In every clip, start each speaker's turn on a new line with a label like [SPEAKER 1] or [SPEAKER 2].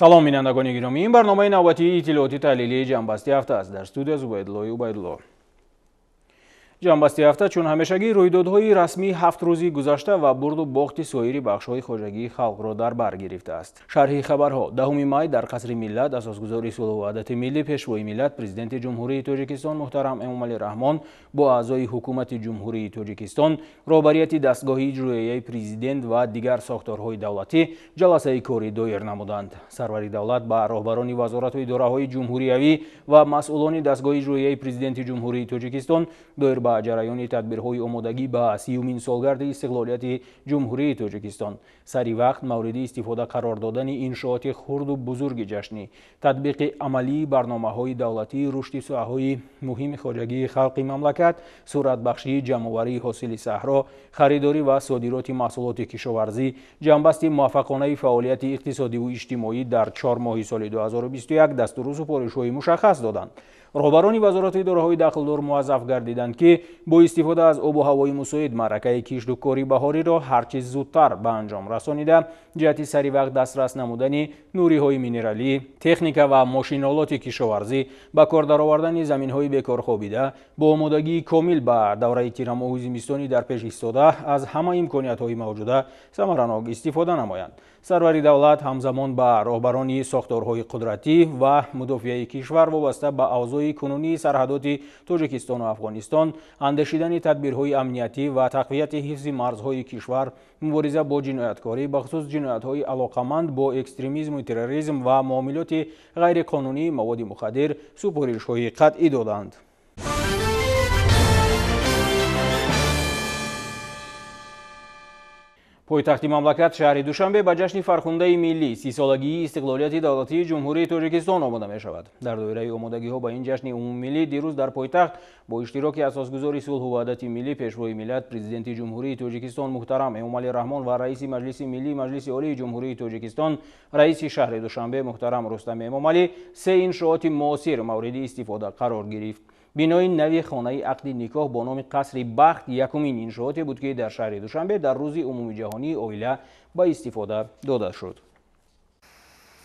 [SPEAKER 1] Салом, бинандагони гиромӣ. Ин барномаи навбатии иттилооти таҳлилии Ҷамъбасти ҳафта аст. Дар студия Зубайдуллои Убайдулло. Ҷамъбасти ҳафта чун ҳамешагӣ рӯйдодҳои расмии 7 рӯзи гузашта ва бурду бохти соири бахшҳои хоҷагии халқро дар бар гирифтааст. Шарҳи хабарҳо. 10 май дар қасри миллат асосгузори сулҳу ваҳдати миллӣ, пешвои миллат, президенти Ҷумҳурии Тоҷикистон муҳтарам Эмомалӣ Раҳмон бо аъзои ҳукумати Ҷумҳурии Тоҷикистон, роҳбарияти дастгоҳи иҷроияи президент ва дигар сохторҳои давлатӣ ҷаласаи корӣ доир намуданд. Сарвари давлат ба роҳбарони вазорату идораҳои ҷумҳуриявӣ ва масъулони дастгоҳи иҷроияи президенти Ҷумҳурии Тоҷикистон доир ба ҷараёни тадбирҳои омодагӣ ба 30-умин солгарди истиқлолияти Ҷумҳурии Тоҷикистон, сари вақт мавриди истифода қарор додани иншооти хурду бузурги ҷашнӣ, татбиқи амалии барномаҳои давлатии рушди соҳаҳои муҳими хоҷагии халқи мамлакат, суратбахшии ҷамъоварии ҳосили саҳро, харидорӣ ва содироти маҳсулоти кишоварзӣ, ҷамъбасти муваффақонаи фаъолияти иқтисодиву иҷтимоӣ дар 4 моҳи соли 2021 дастуру супоришҳои мушаххас доданд. Роҳбарони вазорату идораҳои дахлдор муваззаф гардиданд, ки бо истифода аз обу ҳавои мусоид маъракаи кишту кори баҳориро ҳарчи зудтар ба анҷом расонида, ҷиҳати сари вақт дастрас намудани нуриҳои минералӣ, техника ва мошинолоти кишоварзӣ, ба кор даровардани заминҳои бекорхобида, бо омодагии комил ба давраи тирамоҳу зимистонӣ дар пеш истода аз ҳама имкониятҳои мавҷуда самаранок истифода намоянд. Сарвари давлат ҳамзамон ба роҳбарони сохторҳои қудратӣ ва мудофиаи кишвар вобаста ба авзои кунунии сарҳадоти Тоҷикистону Афғонистон, андешидани тадбирҳои амниятӣ ва тақвияти ҳифзи марзҳои кишвар, мубориза бо ҷинояткорӣ, бахусус ҷиноятҳои алоқаманд бо экстремизму терроризм ва муомилоти ғайриқонунии маводи мухаддир супоришҳои қатъӣ доданд. Пойтахти мамлакат шаҳри Душанбе ба ҷашни фархундаи миллӣ 30-солагии истиқлолияти давлатии Ҷумҳурии Тоҷикистон омода мешавад. Дар доираи омодагиҳо ба ин ҷашни умумимиллӣ дирӯз дар пойтахт бо иштироки асосгузори сулҳу ваҳдати миллӣ, пешвои миллат, президенти Ҷумҳурии Тоҷикистон муҳтарам Эмомалӣ Раҳмон ва раиси Маҷлиси миллии Маҷлиси Олии Ҷумҳурии Тоҷикистон, раиси шаҳри Душанбе муҳтарам Рустам Эмомалӣ 3 иншооти муосир мавриди истифода қарор гирифт. Бинои нави хонаи ақди никоҳ бо номи Қасри Бахт якумин иншооте буд, ки дар шаҳри Душанбе дар рӯзи умумиҷаҳонии оила ба истифода дода шуд.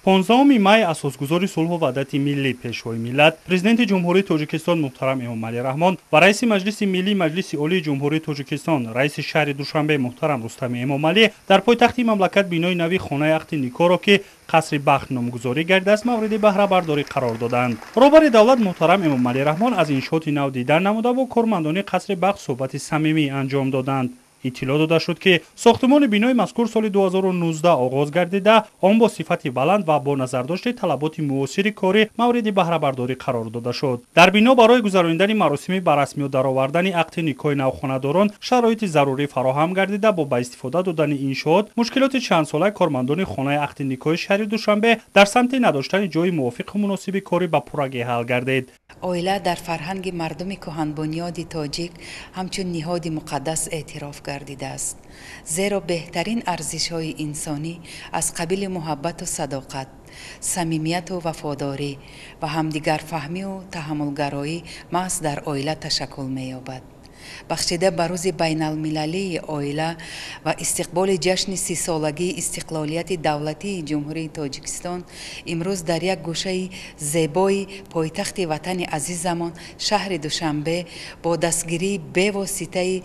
[SPEAKER 2] 15 май асосгузори сулҳу ваҳдати миллӣ, пешвои миллат, президенти Ҷумҳурии Тоҷикистон муҳтарам Эмомалӣ Раҳмон ва раиси Маҷлиси миллии Маҷлиси Олии Ҷумҳурии Тоҷикистон, раиси шаҳри Душанбе муҳтарам Рустами Эмомалӣ дар пойтахти мамлакат бинои нави хонаи ақди никоҳро, ки Қасри Бахт номгузорӣ гардидааст, мавриди баҳрабардорӣ қарор доданд. Роҳбари давлат муҳтарам Эмомалӣ Раҳмон аз иншооти нав дидан намуда бо кормандони Қасри Бахт суҳбати самимӣ анҷом доданд. Иттилоъ дода шуд, ки сохтумони бинои мазкур соли 2019 оғоз гардида, он бо сифати баланд ва бо назардошти талаботи муосири корӣ мавриди баҳрабардорӣ қарор дода шуд. Дар бино барои гузаронидани маросими ба расмиёт даровардани ақди никоҳи навхонадорон шароити зарурӣ фароҳам гардида, бо ба истифода додани иншоот мушкилоти чандсолаи кормандони хонаи ақди никоҳи шаҳри Душанбе дар самти надоштани ҷои мувофиқу муносиби корӣ ба пуррагӣ ҳал гардид.
[SPEAKER 3] Оила дар фарҳанги мардуми кӯҳанбунёди тоҷик ҳамчун ниҳоди муқаддас эътироф гардидааст, зеро беҳтарин арзишҳои инсонӣ аз қабили муҳаббату садоқат, самимияту вафодорӣ ва ҳамдигарфаҳмию таҳаммулгароӣ маҳз дар оила ташаккул меёбад. Бахшида ба рӯзи байналмилалии оила ва истиқболи ҷашни 30-солагии истиқлолияти давлатии Ҷумҳурии Тоҷикистон имрӯз дар як гӯшаи зебои пойтахти ватани азизамон шаҳри Душанбе бо дастгирии бевоситаи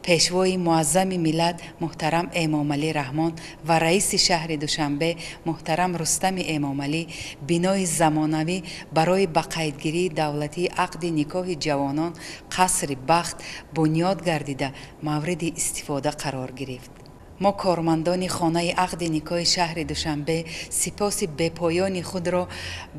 [SPEAKER 3] пешвои муаззами миллат муҳтарам Эмомалӣ Раҳмон ва раиси шаҳри Душанбе муҳтарам Рустами Эмомалӣ бинои замонавӣ барои ба қайдгирии давлатии ақди никоҳи ҷавонон Қасри Бахт бунёд гардида мавриди истифода қарор гирифт. Мо кормандони хонаи ақди никоҳи шаҳри Душанбе сипоси бепоёни худро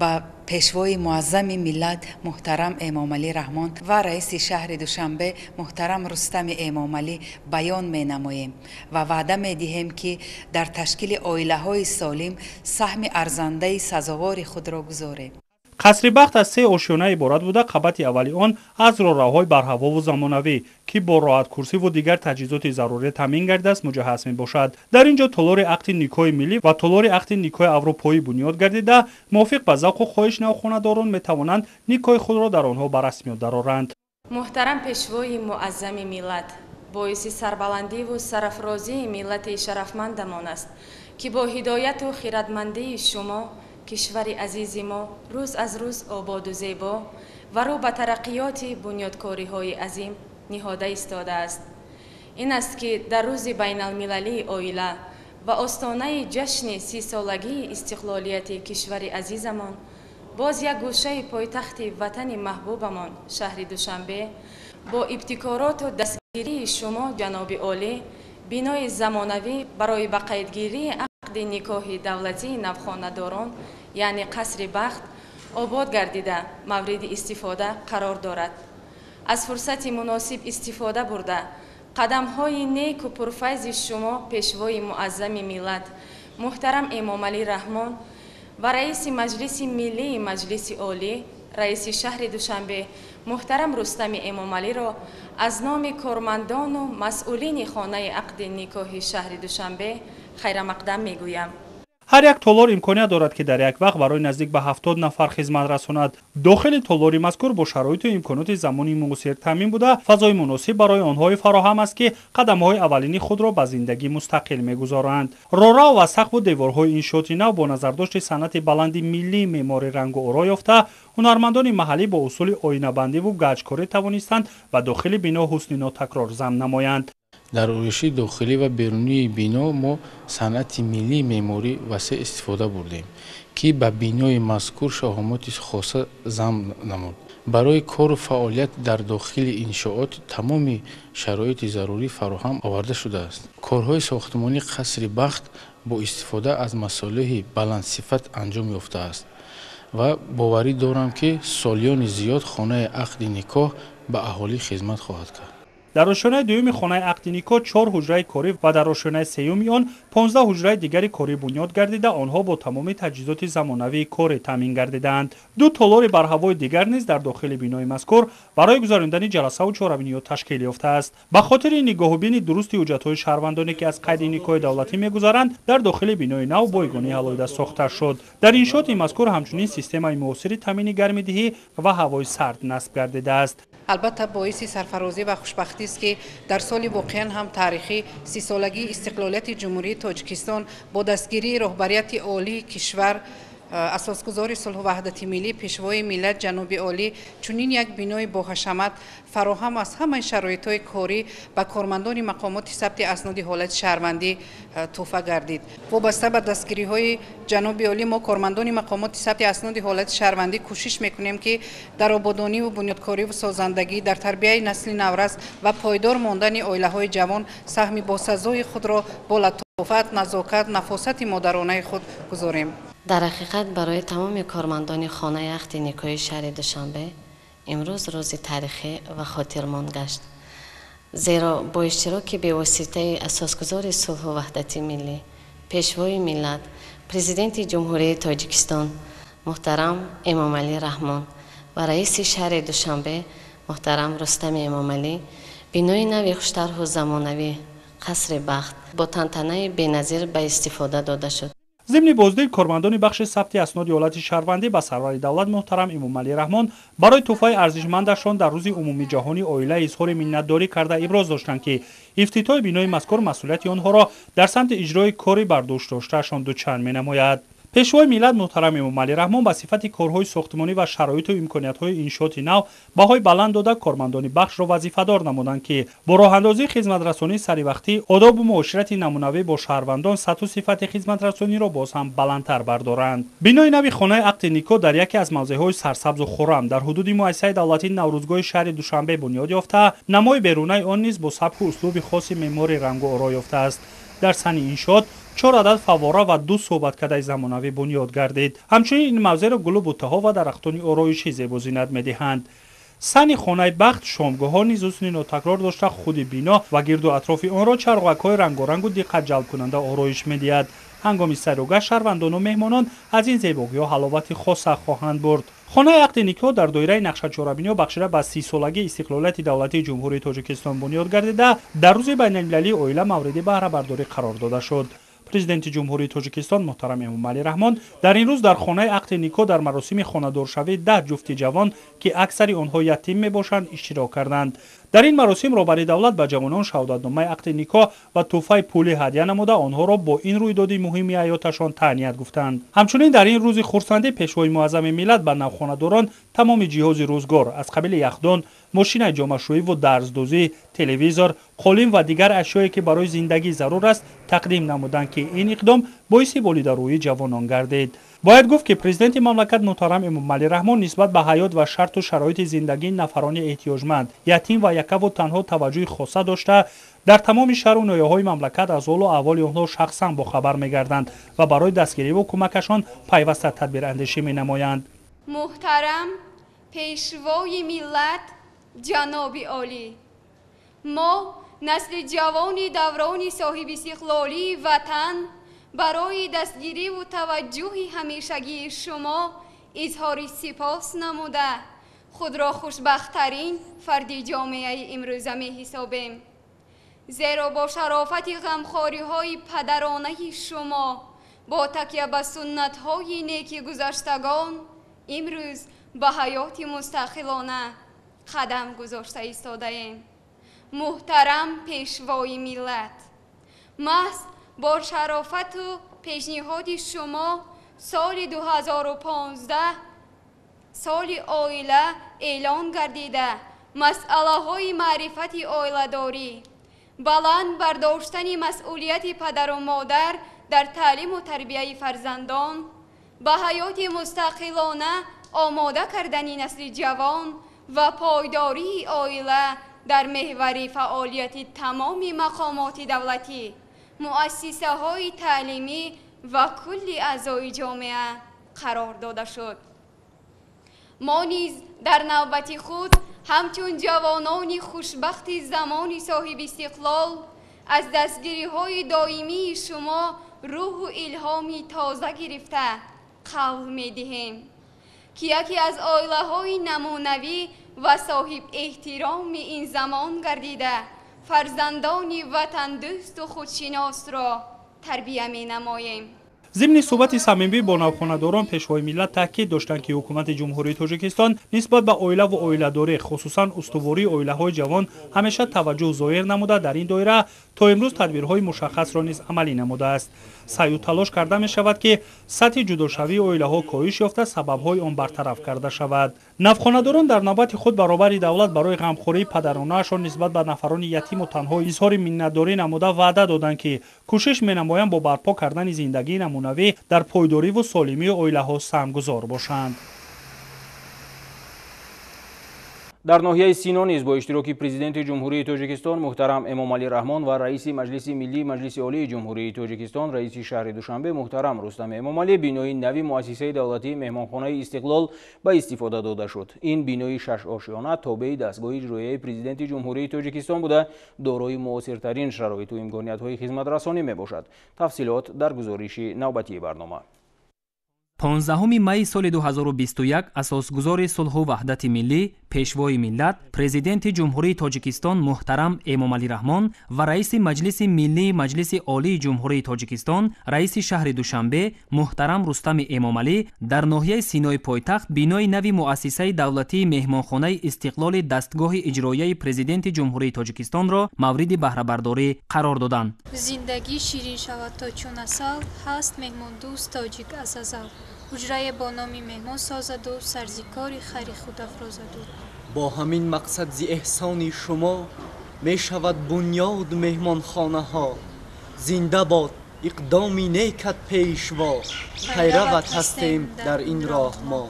[SPEAKER 3] ба пешвои муаззами миллат муҳтарам Эмомалӣ Раҳмон ва раиси шаҳри Душанбе муҳтарам Рустами Эмомалӣ баён менамоем ва ваъда медиҳем, ки дар ташкили оилаҳои солим саҳми арзандаи сазовори худро гузорем.
[SPEAKER 2] Қасри Бахт аз 3 ошёна иборат буда, қабати аввали он аз роҳравҳои барҳавову замонавӣ, ки бо роҳаткурсиву дигар таҷҳизоти зарурӣ таъмин гардидааст, муҷаҳҳаз мебошад. Дар ин ҷо толори ақди никоҳи миллӣ ва толори ақди никоҳи аврупоӣ бунёд гардида, мувофиқ ба завқу хоҳиш навхонадорон метавонанд никоҳи худро дар онҳо ба расмиёт дароранд.
[SPEAKER 4] Муҳтарам пешвои муаззами миллат, боиси сарбаландиву сарафрозии миллати шарафмандамон аст, ки бо ҳидояту хиратмандии шумо Кишвари азизи мо рӯз аз рӯз ободу зебо ва рӯ ба тараққиёти бунёдкориҳои азим ниҳода истодааст. Ин аст, ки дар рӯзи байналмилалии оила ва остонаи ҷашни 30-солагии истиқлолияти кишвари азизамон боз як гӯшаи пойтахти ватани маҳбубамон, шаҳри Душанбе, бо ибтикороту дастгирии шумо, ҷаноби олӣ, бинои замонавӣ барои ба қайдгирии ақди никоҳи давлатии навхонадорон, яъне Қасри Бахт, обод гардида мавриди истифода қарор дорад. Аз фурсати муносиб истифода бурда, қадамҳои неку пурфайзи шумо, Пешвои муаззами миллат муҳтарам Эмомалӣ Раҳмон ва раиси Маҷлиси Миллии Маҷлиси Олӣ, раиси шаҳри Душанбе муҳтарам Рустами Эмомалиро аз номи кормандону масъулини хонаи ақди никоҳи шаҳри Душанбе хайрамақдам мегӯям.
[SPEAKER 2] Ҳар як толор имконият дорад, ки дар як вақт барои наздик ба 70 нафар хизмат расонад. Дохили толори мазкур бо шароиту имконоти замони муосир таъмин буда, фазои муносиб барои онҳое фароҳам аст, ки қадамҳои аввалини худро ба зиндагӣ мустақил мегузоранд. Рорав ва сақфу деворҳои иншооти нав бо назардошти санъати баланди миллии меъмори рангу оро ёфта, ҳунармандони маҳаллӣ бо усули оинабандиву гаҷкорӣ тавонистанд ба дохили бино ҳусни нотакрор зам намоянд.
[SPEAKER 5] Дар ороиши дохилӣ ва берунии бино мо санъати миллии меъморӣ васеъ истифода бурдем, ки ба бинои мазкур шаҳомоти хоса зам намуд. Барои кору фаъолият дар дохили иншоот тамоми шароити зарурӣ фароҳам оварда шудааст. Корҳои сохтмонии Қасри Бахт бо истифода аз масолеҳи баландсифат анҷом ёфтааст ва боварӣ дорам, ки солиёни зиёд хонаи ақди никоҳ ба аҳолӣ хизмат хоҳад кард.
[SPEAKER 2] Дар ошёнаи дуюми хонаи ақди никоҳ 4 ҳуҷраи корӣ ва дар ошёнаи сеюми он 15 ҳуҷраи дигари корӣ бунёд гардида, онҳо бо тамоми таҷҳизоти замонавии корӣ таъмин гардидаанд. Ду толори барҳавои дигар низ дар дохили бинои мазкур барои гузарондани ҷаласаву чорабиниҳо ташкил ёфтааст. Ба хотири нигоҳубини дурусти ҳуҷҷатҳои шаҳрвандоне, ки аз қайди никоҳи давлатӣ мегузаранд, дар дохили бинои нав бойгонии алоҳида сохта шуд. Дар иншооти мазкур ҳамчунин системаи муосири таъмини гармидиҳӣ ва ҳавои сард насб гардидааст.
[SPEAKER 6] Албатта, боиси сарфарозӣ ва хушбахтист, ки дар соли воқеан ҳам таърихӣ, 30-солагии истиқлолияти Ҷумҳурии Тоҷикистон, бо дастгирии роҳбарияти олии кишвар, асосгузори сулҳу ваҳдати миллӣ, Пешвои миллат, ҷаноби олӣ, чунин як бинои боҳашамат фароҳам аз ҳамаи шароитҳои корӣ ба кормандони мақомоти сабти асноди ҳолати шаҳрвандӣ тӯҳфа гардид. Вобаста ба дастгириҳои ҷаноби олӣ, мо, кормандони мақомоти сабти асноди ҳолати шаҳрвандӣ, кӯшиш мекунем, ки дар ободониву бунёдкориву созандагӣ, дар тарбияи насли наврас ва пойдор мондани оилаҳои ҷавон саҳми босазои худро бо латофат, назокат, нафосати модаронаи худ гузорем.
[SPEAKER 7] Дар ҳақиқат, барои тамоми кормандони хонаи ақди никоҳи шаҳри Душанбе имрӯз рӯзи таърихӣ ва хотирмон гашт, зеро бо иштироки бевоситаи асосгузори сулҳу ваҳдати миллӣ, Пешвои миллат, Президенти Ҷумҳурии Тоҷикистон муҳтарам Эмомалӣ Раҳмон ва раиси шаҳри Душанбе муҳтарам Рустами Эмомалӣ бинои нави хуштарҳу замонавӣ, Қасри Бахт, бо тантанаи беназир ба истифода дода шуд.
[SPEAKER 2] Зимни боздид кормандони бахши сабти асноди ҳолати шаҳрвандӣ ба сарвари давлат муҳтарам Эмомалӣ Раҳмон барои тӯҳфаи арзишмандашон дар рӯзи умумиҷаҳонии оила изҳори миннатдорӣ карда, иброз доштанд, ки ифтитоҳи бинои мазкур масъулияти онҳоро дар самти иҷрои кори бардӯш доштаашон дучанд менамояд. Пешвои миллат муҳтарам Эмомалӣ Раҳмон ба сифати корҳои сохтмонӣ ва шароиту имкониятҳои иншооти нав баҳои баланд дода, кормандони бахшро вазифадор намуданд, ки бо роҳандозии хизматрасонии саривақтӣ, одобу муоширати намунавӣ бо шаҳрвандон сатҳу сифати хизматрасониро боз ҳам баландтар бардоранд. Бинои нави хонаи ақди никоҳ дар яке аз мавзеъҳои сарсабзу хуррам дар ҳудуди муассисаи давлатии Наврӯзгоҳи шаҳри Душанбе бунёд ёфта, намои берунаи он низ бо сабку услуби хоси меъмори рангу оро ёфтааст. Дар сани иншоот 4 адад фаввора ва 2 суҳбаткадаи замонавӣ бунёд гардид. Ҳамчунин ин мавзеъро гулу буттаҳо ва дарахтони ороишӣ зебозинат медиҳанд. Сани хонаи бахт шомгоҳҳо низ ҳусни нотакрор дошта, худи бино ва гирду атрофи онро чароғакҳои рангорангу диққатҷалбкунанда ороиш медиҳад. Ҳангоми сайругашт шаҳрвандону меҳмонон аз ин зебогиҳо ҳаловати хоса хоҳанд бурд. Хонаи ақди никоҳ дар доираи нақшачорабиниҳо бахшида ба 30-солагии истиқлолияти давлатии Ҷумҳурии Тоҷикистон бунёд гардида, дар рӯзи байналмилалии оила мавриди баҳрабардорӣ қарор дода шуд. Президенти Ҷумҳурии Тоҷикистон муҳтарам Эмомалӣ Раҳмон дар ин рӯз дар хонаи ақди никоҳ дар маросими хонадоршавии 10 ҷуфти ҷавон, ки аксари онҳо ятим мебошанд, иштирок карданд. Дар ин маросим роҳбари давлат ба ҷавонон шаҳодатномаи ақди никоҳ ва тӯҳфаи пулӣ ҳадя намуда, онҳоро бо ин рӯйдоди муҳими ҳаёташон таҳният гуфтанд. Ҳамчунин дар ин рӯзи хурсандӣ Пешвои муаззами миллат ба навхонадорон тамоми ҷиҳози рӯзгор аз қабили яхдон, мошинаи ҷомашӯиву дарздӯзӣ, телевизор, қолин ва дигар ашёе ки барои зиндагӣ зарур аст, тақдим намуданд, ки ин иқдом боиси болидарӯии ҷавонон гардид. Бояд гуфт, ки президенти мамлакат муҳтарам Эмомалӣ Раҳмон нисбат ба ҳаёт ва шарту шароити зиндагии нафарони эҳтиёҷманд, ятим ва якаву танҳо таваҷҷӯҳи хоса дошта, дар тамоми шаҳру ноҳияҳои мамлакат аз ҳолу аҳволи онҳо шахсан бохабар мегарданд ва барои дастгириву кӯмакашон пайваста тадбирандешӣ менамоянд.
[SPEAKER 8] Муҳтарам Пешвои миллат, ҷаноби олӣ, мо насли ҷавони даврони соҳибистиқлолии ватан барои дастгириву таваҷҷӯҳи ҳамешагии шумо изҳори сипос намуда, худро хушбахттарин фарди ҷомеаи имрӯза меҳисобем. Зеро бо шарофати ғамхориҳои падаронаи шумо, бо такя ба суннатҳои неки гузаштагон, имрӯз ба ҳаёти мустақилона қадам гузошта истодаем. Муҳтарам Пешвои миллат, маҳз бо шарофату пешниҳоди шумо соли 2015 соли оила эълон гардида, масъалаҳои маърифати оиладорӣ, баланд бардоштани масъулияти падару модар дар таълиму тарбияи фарзандон, ба ҳаёти мустақилона омода кардани насли ҷавон ва пойдории оила дар меҳвари фаъолияти тамоми мақомоти давлатӣ, муассисаҳои таълимӣ ва кулли аъзои ҷомеа қарор дода шуд. Мо низ дар навбати худ ҳамчун ҷавонони хушбахти замони соҳибистиқлол аз дастгириҳои доимии шумо рӯҳу илҳоми тоза гирифта қавл медиҳем, ки яке аз оилаҳои намунавӣ ва соҳибэҳтироми ин замон гардида, фарзандони ватандӯсту худшиносро тарбия менамоем.
[SPEAKER 2] Зимни суҳбати самимӣ бо навхонадорон Пешвои миллат таъкид доштанд, ки ҳукумати Ҷумҳурии Тоҷикистон нисбат ба оилаву оиладорӣ, хусусан устувории оилаҳои ҷавон ҳамеша таваҷҷӯҳ зоҳир намуда, дар ин доира то имрӯз тадбирҳои мушаххасро низ амалӣ намудааст. Саъю талош карда мешавад, ки сатҳи ҷудошавии оилаҳо коҳиш ёфта, сабабҳои он бартараф карда шавад. Навхонадорон дар навбати худ баробари давлат барои ғамхории падаронаашон нисбат ба нафарони ятиму танҳо изҳори миннатдорӣ намуда, ваъда доданд, ки кӯшиш менамоянд бо барпо кардани зиндагии намунавӣ дар пойдориву солимии оилаҳо саҳмгузор бошанд.
[SPEAKER 1] Дар ноҳияи Сино низ бо иштироки Президенти Ҷумҳурии Тоҷикистон муҳтарам Эмомалӣ Раҳмон ва раиси Маҷлиси Миллии Маҷлиси Олии Ҷумҳурии Тоҷикистон, раиси шаҳри Душанбе муҳтарам Рустам Эмомалӣ бинои нави муассисаи давлатии меҳмонхонаи Истиқлол ба истифода дода шуд. Ин бинои шашошёна тобеи дастгоҳи иҷроияи Президенти Ҷумҳурии Тоҷикистон буда, дорои муосиртарин шароиту имкониятҳои хизматрасонӣ мебошад. Тафсилот дар гузориши навбатии барнома.
[SPEAKER 9] 15 майи соли 2021 асосгузори сулҳу ваҳдати миллӣ, Пешвои миллат, Президенти Ҷумҳурии Тоҷикистон муҳтарам Эмомалӣ Раҳмон ва раиси Маҷлиси Миллии Маҷлиси Олии Ҷумҳурии Тоҷикистон, раиси шаҳри Душанбе муҳтарам Рустами Эмомалӣ дар ноҳияи Синои пойтахт бинои нави муассисаи давлатии меҳмонхонаи Истиқлоли дастгоҳи иҷроияи Президенти Ҷумҳурии Тоҷикистонро мавриди баҳрабардорӣ қарор доданд.
[SPEAKER 10] Зиндагӣ ширин шавад то чун асал, ҳаст меҳмондӯст тоҷик аз азал. Ҳуҷрае бо номи меҳмон созаду сарзикори хари худ афрозаду.
[SPEAKER 11] Бо ҳамин мақсад зи эҳсони шумо мешавад бунёд меҳмонхонаҳо. Зинда бод иқдоми некат пешво, пайрават ҳастем дар ин роҳ мо.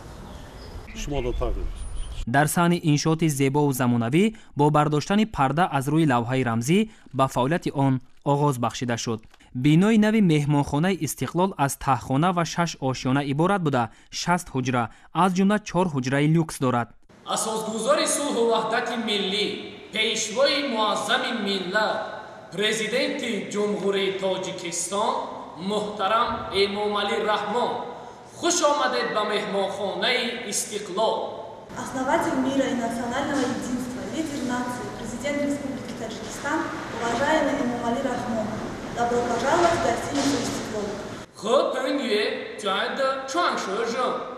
[SPEAKER 9] Дар саҳни иншооти зебову замонавӣ бо бардоштани парда аз рӯи лавҳаи рамзӣ ба фаъолияти он оғоз бахшида шуд. Бинои нави меҳмонхонаи Истиқлол аз таҳхона ва 6 ошёна иборат буда, 60 ҳуҷра, аз ҷумла 4 ҳуҷраи люкс дорад.
[SPEAKER 12] Асосгузори сулҳу ваҳдати миллӣ, Пешвои муаззами миллат, Президенти Ҷумҳурии Тоҷикистон муҳтарам Эмомалӣ Раҳмон, хуш омадед ба меҳмонхонаи Истиқлол.
[SPEAKER 13] Основатель мира и национального единства, лидер нации, президент Республики Таджикистан, уважаемый Эмомали Рахмон, Добро пожаловать в гостиницу «Истиклол».
[SPEAKER 12] 和平园的创始人、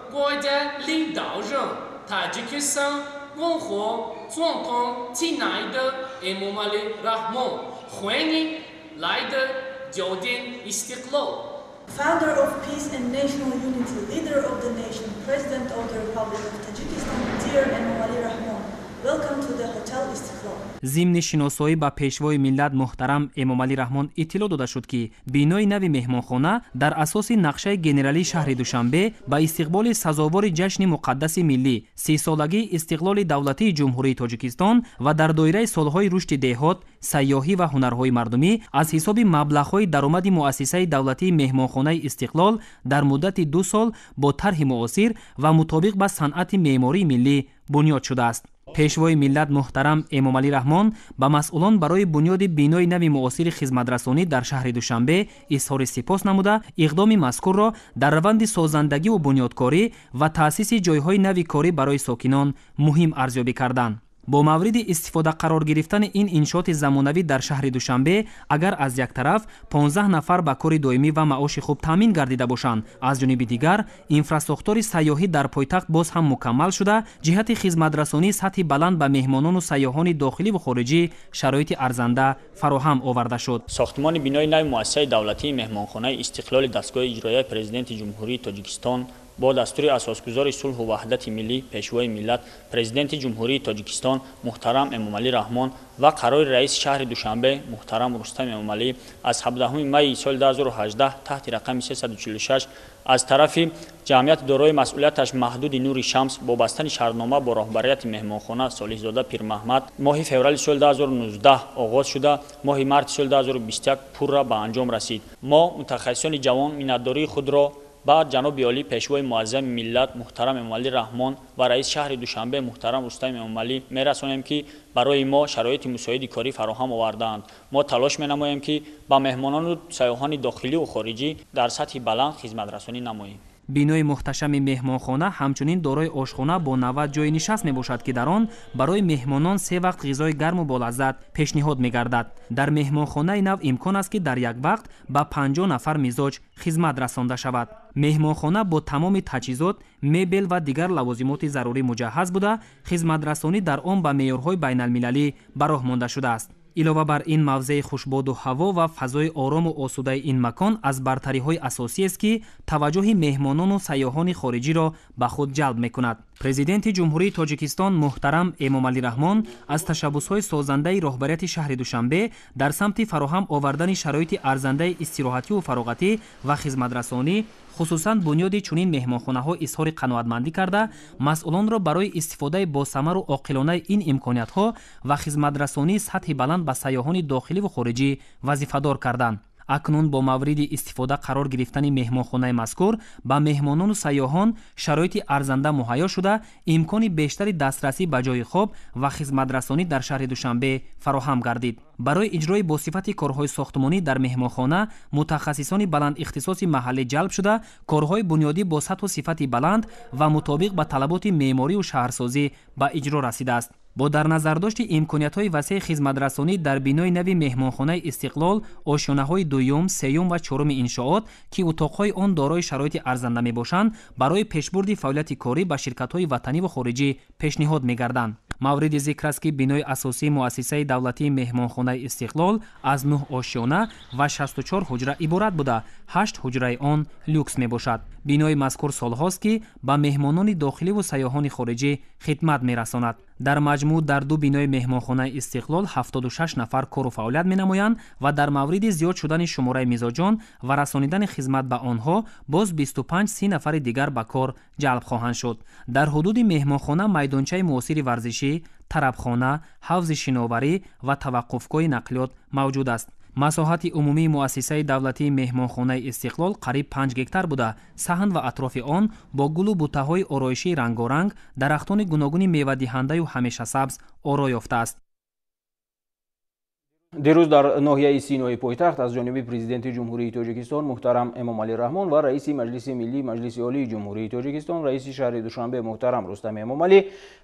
[SPEAKER 12] 国家领导人、塔吉克斯坦共和总统亲爱的 Эмомали Рахмон, 欢迎来到酒店 Истиклол。
[SPEAKER 13] Founder of Peace and National Unity, leader of the nation, President of the Republic of Tajikistan, dear Emomali Rahmon, welcome to the Hotel Istiklol.
[SPEAKER 9] Зимни шиносоӣ ба пешвои миллат муҳтарам Эмомалӣ Раҳмон иттилоъ дода шуд, ки бинои нави меҳмонхона дар асоси нақшаи генералии шаҳри Душанбе ба истиқболи сазовори ҷашни муқаддаси миллӣ, 30-солагии истиқлоли давлатии Ҷумҳурии Тоҷикистон ва дар доираи солҳои рушди деҳот, сайёҳӣ ва ҳунарҳои мардумӣ аз ҳисоби маблағҳои даромади муассисаи давлатии меҳмонхонаи Истиқлол дар муддати 2 сол бо тарҳи муосир ва мутобиқ ба санъати меъмории миллӣ бунёд шудааст. Пешвои миллат муҳтарам Эмомалӣ Раҳмон ба масъулон барои бунёди бинои нави муосири хизматрасонӣ дар шаҳри Душанбе изҳори сипос намуда, иқдоми мазкурро дар раванди созандагиву бунёдкорӣ ва таъсиси ҷойҳои нави корӣ барои сокинон муҳим арзёбӣ карданд. Бо мавриди истифода қарор гирифтани ин иншооти замонавӣ дар шаҳри Душанбе, агар аз як тараф 15 нафар ба кори доимӣ ва маоши хуб таъмин гардида бошанд, аз ҷониби дигар инфрасохтори сайёҳӣ дар пойтахт боз ҳам мукаммал шуда, ҷиҳати хизматрасонии сатҳи баланд ба меҳмонону сайёҳони дохиливу хориҷӣ шароити арзанда фароҳам оварда шуд.
[SPEAKER 14] Сохтмони бинои нави муассисаи давлатии меҳмонхонаи Истиқлоли дастгоҳи иҷроияи Президенти Ҷумҳурии Тоҷикистон бо дастури асосгузори сулҳу ваҳдати миллӣ, пешвои миллат, Президенти Ҷумҳурии Тоҷикистон муҳтарам Эмомалӣ Раҳмон ва қарори раиси шаҳри Душанбе муҳтарам Рустам Эмомалӣ аз 17 майи соли 2018 таҳти рақами 346 аз тарафи ҷамъияти дорои масъулияташ маҳдуди Нури Шамс бо бастани шартнома бо роҳбарияти меҳмонхона Солиҳзода Пирмаҳмад моҳи феврали соли 2019 оғоз шуда, моҳи марти соли 2021 пурра ба анҷом расид. Мо мутахассисони ҷавон миннатдории худро ба ҷаноби олӣ, пешвои муаззами миллат муҳтарам Эмомалӣ Раҳмон ва раиси шаҳри Душанбе муҳтарам Рустам Эмомалӣ мерасонем, ки барои мо шароити мусоиди корӣ фароҳам овардаанд. Мо талош менамоем, ки ба меҳмонону сайёҳони дохиливу хориҷӣ дар сатҳи баланд хизматрасонӣ намоем.
[SPEAKER 9] Бинои муҳташами меҳмонхона ҳамчунин дорои ошхона бо 90 ҷойи нишаст мебошад, ки дар он барои меҳмонон 3 вақт ғизои гарму болаззат пешниҳод мегардад. Дар меҳмонхонаи нав имкон аст, ки дар як вақт ба 50 нафар мизоҷ хизмат расонда шавад. Меҳмонхона бо тамоми таҷҳизот, мебел ва дигар лавозимоти зарурӣ муҷаҳҳаз буда, хизматрасонӣ дар он ба меъёрҳои байналмилалӣ ба роҳ монда шудааст. Илова бар ин, мавзеи хушбоду ҳаво ва фазои орому осудаи ин макон аз бартариҳои асосиест, ки таваҷҷӯҳи меҳмонону сайёҳони хориҷиро ба худ ҷалб мекунад. Президенти Ҷумҳурии Тоҷикистон муҳтарам Эмомалӣ Раҳмон аз ташаббусҳои созандаи роҳбарияти шаҳри Душанбе дар самти фароҳам овардани шароити арзандаи истироҳативу фароғатӣ ва хизматрасонӣ, хусусан бунёди чунин меҳмонхонаҳо изҳори қаноатмандӣ карда, масъулонро барои истифодаи босамару оқилонаи ин имкониятҳо ва хизматрасонии сатҳи баланд ба сайёҳони дохиливу хориҷӣ вазифадор карданд. Акнун бо мавриди истифода қарор гирифтани меҳмонхонаи мазкур ба меҳмонону сайёҳон шароити арзанда муҳайё шуда, имкони бештари дастрасӣ ба ҷойи хоб ва хизматрасонӣ дар шаҳри Душанбе фароҳам гардид. Барои иҷрои босифати корҳои сохтмонӣ дар меҳмонхона мутахассисони баландихтисоси маҳаллӣ ҷалб шуда, корҳои бунёдӣ бо сатҳу сифати баланд ва мутобиқ ба талаботи меъморию шаҳрсозӣ ба иҷро расидааст. Бо дар назардошти имкониятҳои васеи хизматрасонӣ дар бинои нави меҳмонхонаи Истиқлол ошёнаҳои дуюм, сеюм ва чоруми иншоот, ки утоқҳои он дорои шароити арзанда мебошанд, барои пешбурди фаъолияти корӣ ба ширкатҳои ватаниву хориҷӣ пешниҳод мегарданд. Мавриди зикр аст, ки бинои асосии муассисаи давлатии меҳмонхонаи Истиқлол аз 9 ошёна ва 64 ҳуҷра иборат буда, 8 ҳуҷраи он люкс мебошад. Бинои мазкур солҳост, ки ба меҳмонони дохиливу сайёҳони хориҷӣ хидмат мерасонад. Дар маҷмӯъ дар 2 бинои меҳмонхонаи Истиқлол 76 нафар кору фаъолият менамоянд ва дар мавриди зиёд шудани шумораи мизоҷон ва расонидани хизмат ба онҳо боз 25-30 нафари дигар ба кор ҷалб хоҳанд шуд. Дар ҳудуди меҳмонхона майдончаи муосири варзишӣ, тарабхона, ҳавзи шиноварӣ ва таваққуфгоҳи нақлиёт мавҷуд аст. Масоҳати умумии муассисаи давлатии меҳмонхонаи Истиқлол қариб 5 гектар буда, саҳн ва атрофи он бо гулу бутаҳои ороишии рангоранг, дарахтони гуногуни мевадиҳандаю ҳамешасабз оро ёфтааст.
[SPEAKER 1] Дирӯз дар ноҳияи Синои пойтахт аз ҷониби Президенти Ҷумҳурии Тоҷикистон муҳтарам Эмомалӣ Раҳмон ва раиси Маҷлиси Миллӣ Маҷлиси Олии Ҷумҳурии Тоҷикистон, раиси шаҳри Душанбе муҳтарам Рустам Эмомалӣ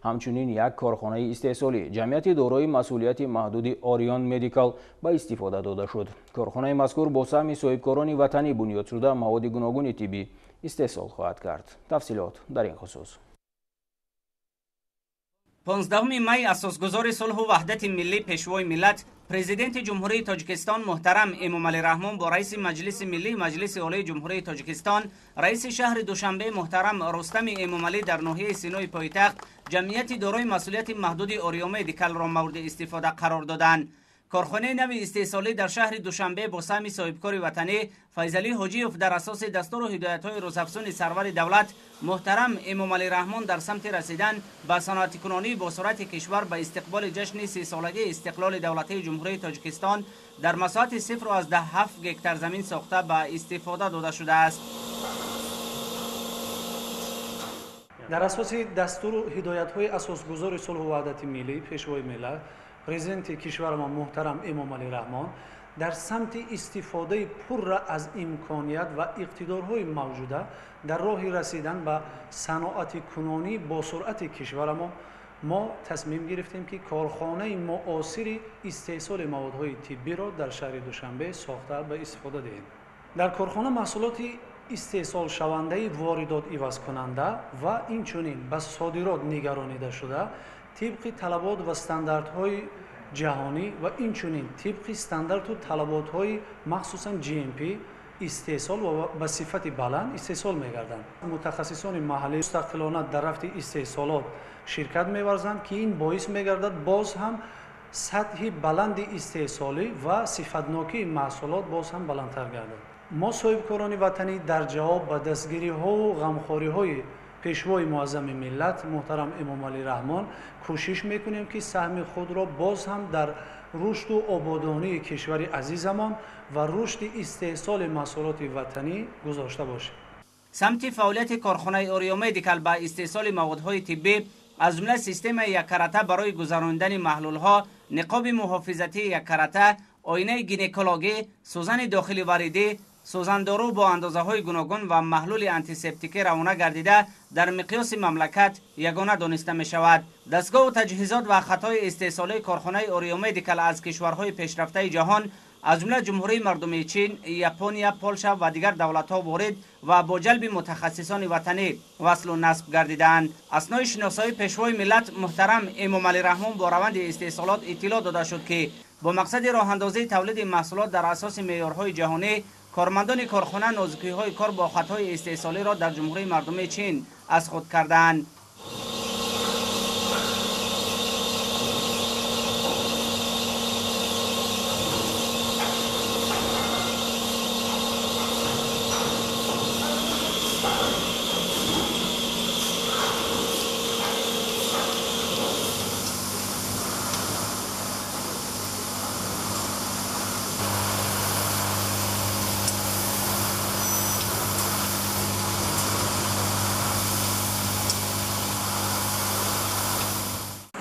[SPEAKER 1] ҳамчунин як корхонаи истеҳсолӣ ҷамъияти дорои масъулияти маҳдуди Орион Медикал ба истифода дода шуд. Корхонаи мазкур бо саҳми соҳибкорони ватанӣ бунёд шуда маводи гуногуни тиббӣ истеҳсол хоҳад кард. Тафсилот дар ин хусус.
[SPEAKER 15] 15 май асосгузори сулҳу ваҳдати миллӣ, Пешвои миллат, Президенти Ҷумҳурии Тоҷикистон муҳтарам Эмомалӣ Раҳмон бо раиси Маҷлиси Миллӣ Маҷлиси Олии Ҷумҳурии Тоҷикистон, раиси шаҳри Душанбе муҳтарам Рустами Эмомалӣ дар ноҳияи Синои пойтахт ҷамъияти дорои масъулияти маҳдуди Орион Медикалро мавриди истифода қарор доданд. Корхонаи нави истеҳсолӣ дар шаҳри Душанбе бо саҳми соҳибкори ватанӣ Файзалӣ Ҳоҷиев дар асоси дастуру ҳидоятҳои рӯзафзуни сарвари давлат муҳтарам Эмомалӣ Раҳмон дар самти расидан ба саноатикунонӣ бо суръати кишвар ба истиқболи ҷашни 30-солагии истиқлоли давлатии Ҷумҳурии Тоҷикистон дар масоҳати 0,7 гектар замин сохта ба истифода дода шудааст.
[SPEAKER 16] Дар асоси дастуру ҳидоятҳои асосгузори сулҳу ваҳдати миллӣ, Пешвои миллат, Президенти кишварамон муҳтарам Эмомалӣ Раҳмон дар самти истифодаи пурра аз имконият ва иқтидорҳои мавҷуда дар роҳи расидан ба саноатикунонӣ бо суръати кишварамон мо тасмим гирифтем, ки корхонаи муосири истеҳсоли маводҳои тиббиро дар шаҳри Душанбе сохта ба истифода диҳем. Дар корхона маҳсулоти истеҳсолшавандаи воридот ивазкунанда ва инчунин ба содирот нигаронида шуда тибқи талабот ва стандартҳои ҷаҳонӣ ва инчунин тибқи стандарту талаботҳои махсусан GMP истеҳсол ва ба сифати баланд истеҳсол мегарданд. Мутахассисони маҳаллӣ мустақилона дар рафти истеҳсолот ширкат меварзанд, ки ин боис мегардад боз ҳам сатҳи баланди истеҳсолӣ ва сифатнокии маҳсулот боз ҳам баландтар гардад. Мо соҳибкорони ватанӣ дар ҷавоб ба дастгириҳову ғамхориҳои Пешвои муаззами миллат муҳтарам Эмомалӣ Раҳмон кӯшиш мекунем, ки саҳми худро боз ҳам дар рушду ободонии кишвари азизамон ва рушди истеҳсоли маҳсулоти ватанӣ гузошта бошем.
[SPEAKER 15] Самти фаъолияти корхонаи Орион Медикал ба истеҳсоли маводҳои тиббӣ аз ҷумла системаи яккарата барои гузарондани маҳлулҳо, ниқоби муҳофизатии яккарата, оинаи гинекологӣ, сӯзани дохили варидӣ, сӯзандору бо андозаҳои гуногун ва маҳлули антисептикӣ равона гардида дар миқёси мамлакат ягона дониста мешавад. Дастгоҳу таҷҳизот ва хатҳои истеҳсолии корхонаи Орион Медикал аз кишварҳои пешрафтаи ҷаҳон аз ҷумла Ҷумҳурии Мардумии Чин, Япония, Полша ва дигар давлатҳо ворид ва бо ҷалби мутахассисони ватанӣ васлу насб гардидаанд. Аснои шиносоии Пешвои миллат муҳтарам Эмомалӣ Раҳмон бо раванди истеҳсолот иттилоъ дода шуд, ки бо мақсади роҳандозии тавлиди маҳсулот дар асоси меъёрҳои ҷаҳонӣ кормандони корхона нозукиҳои кор бо хатҳои истеҳсолиро дар Ҷумҳурии Мардумии Чин аз худ кардаанд.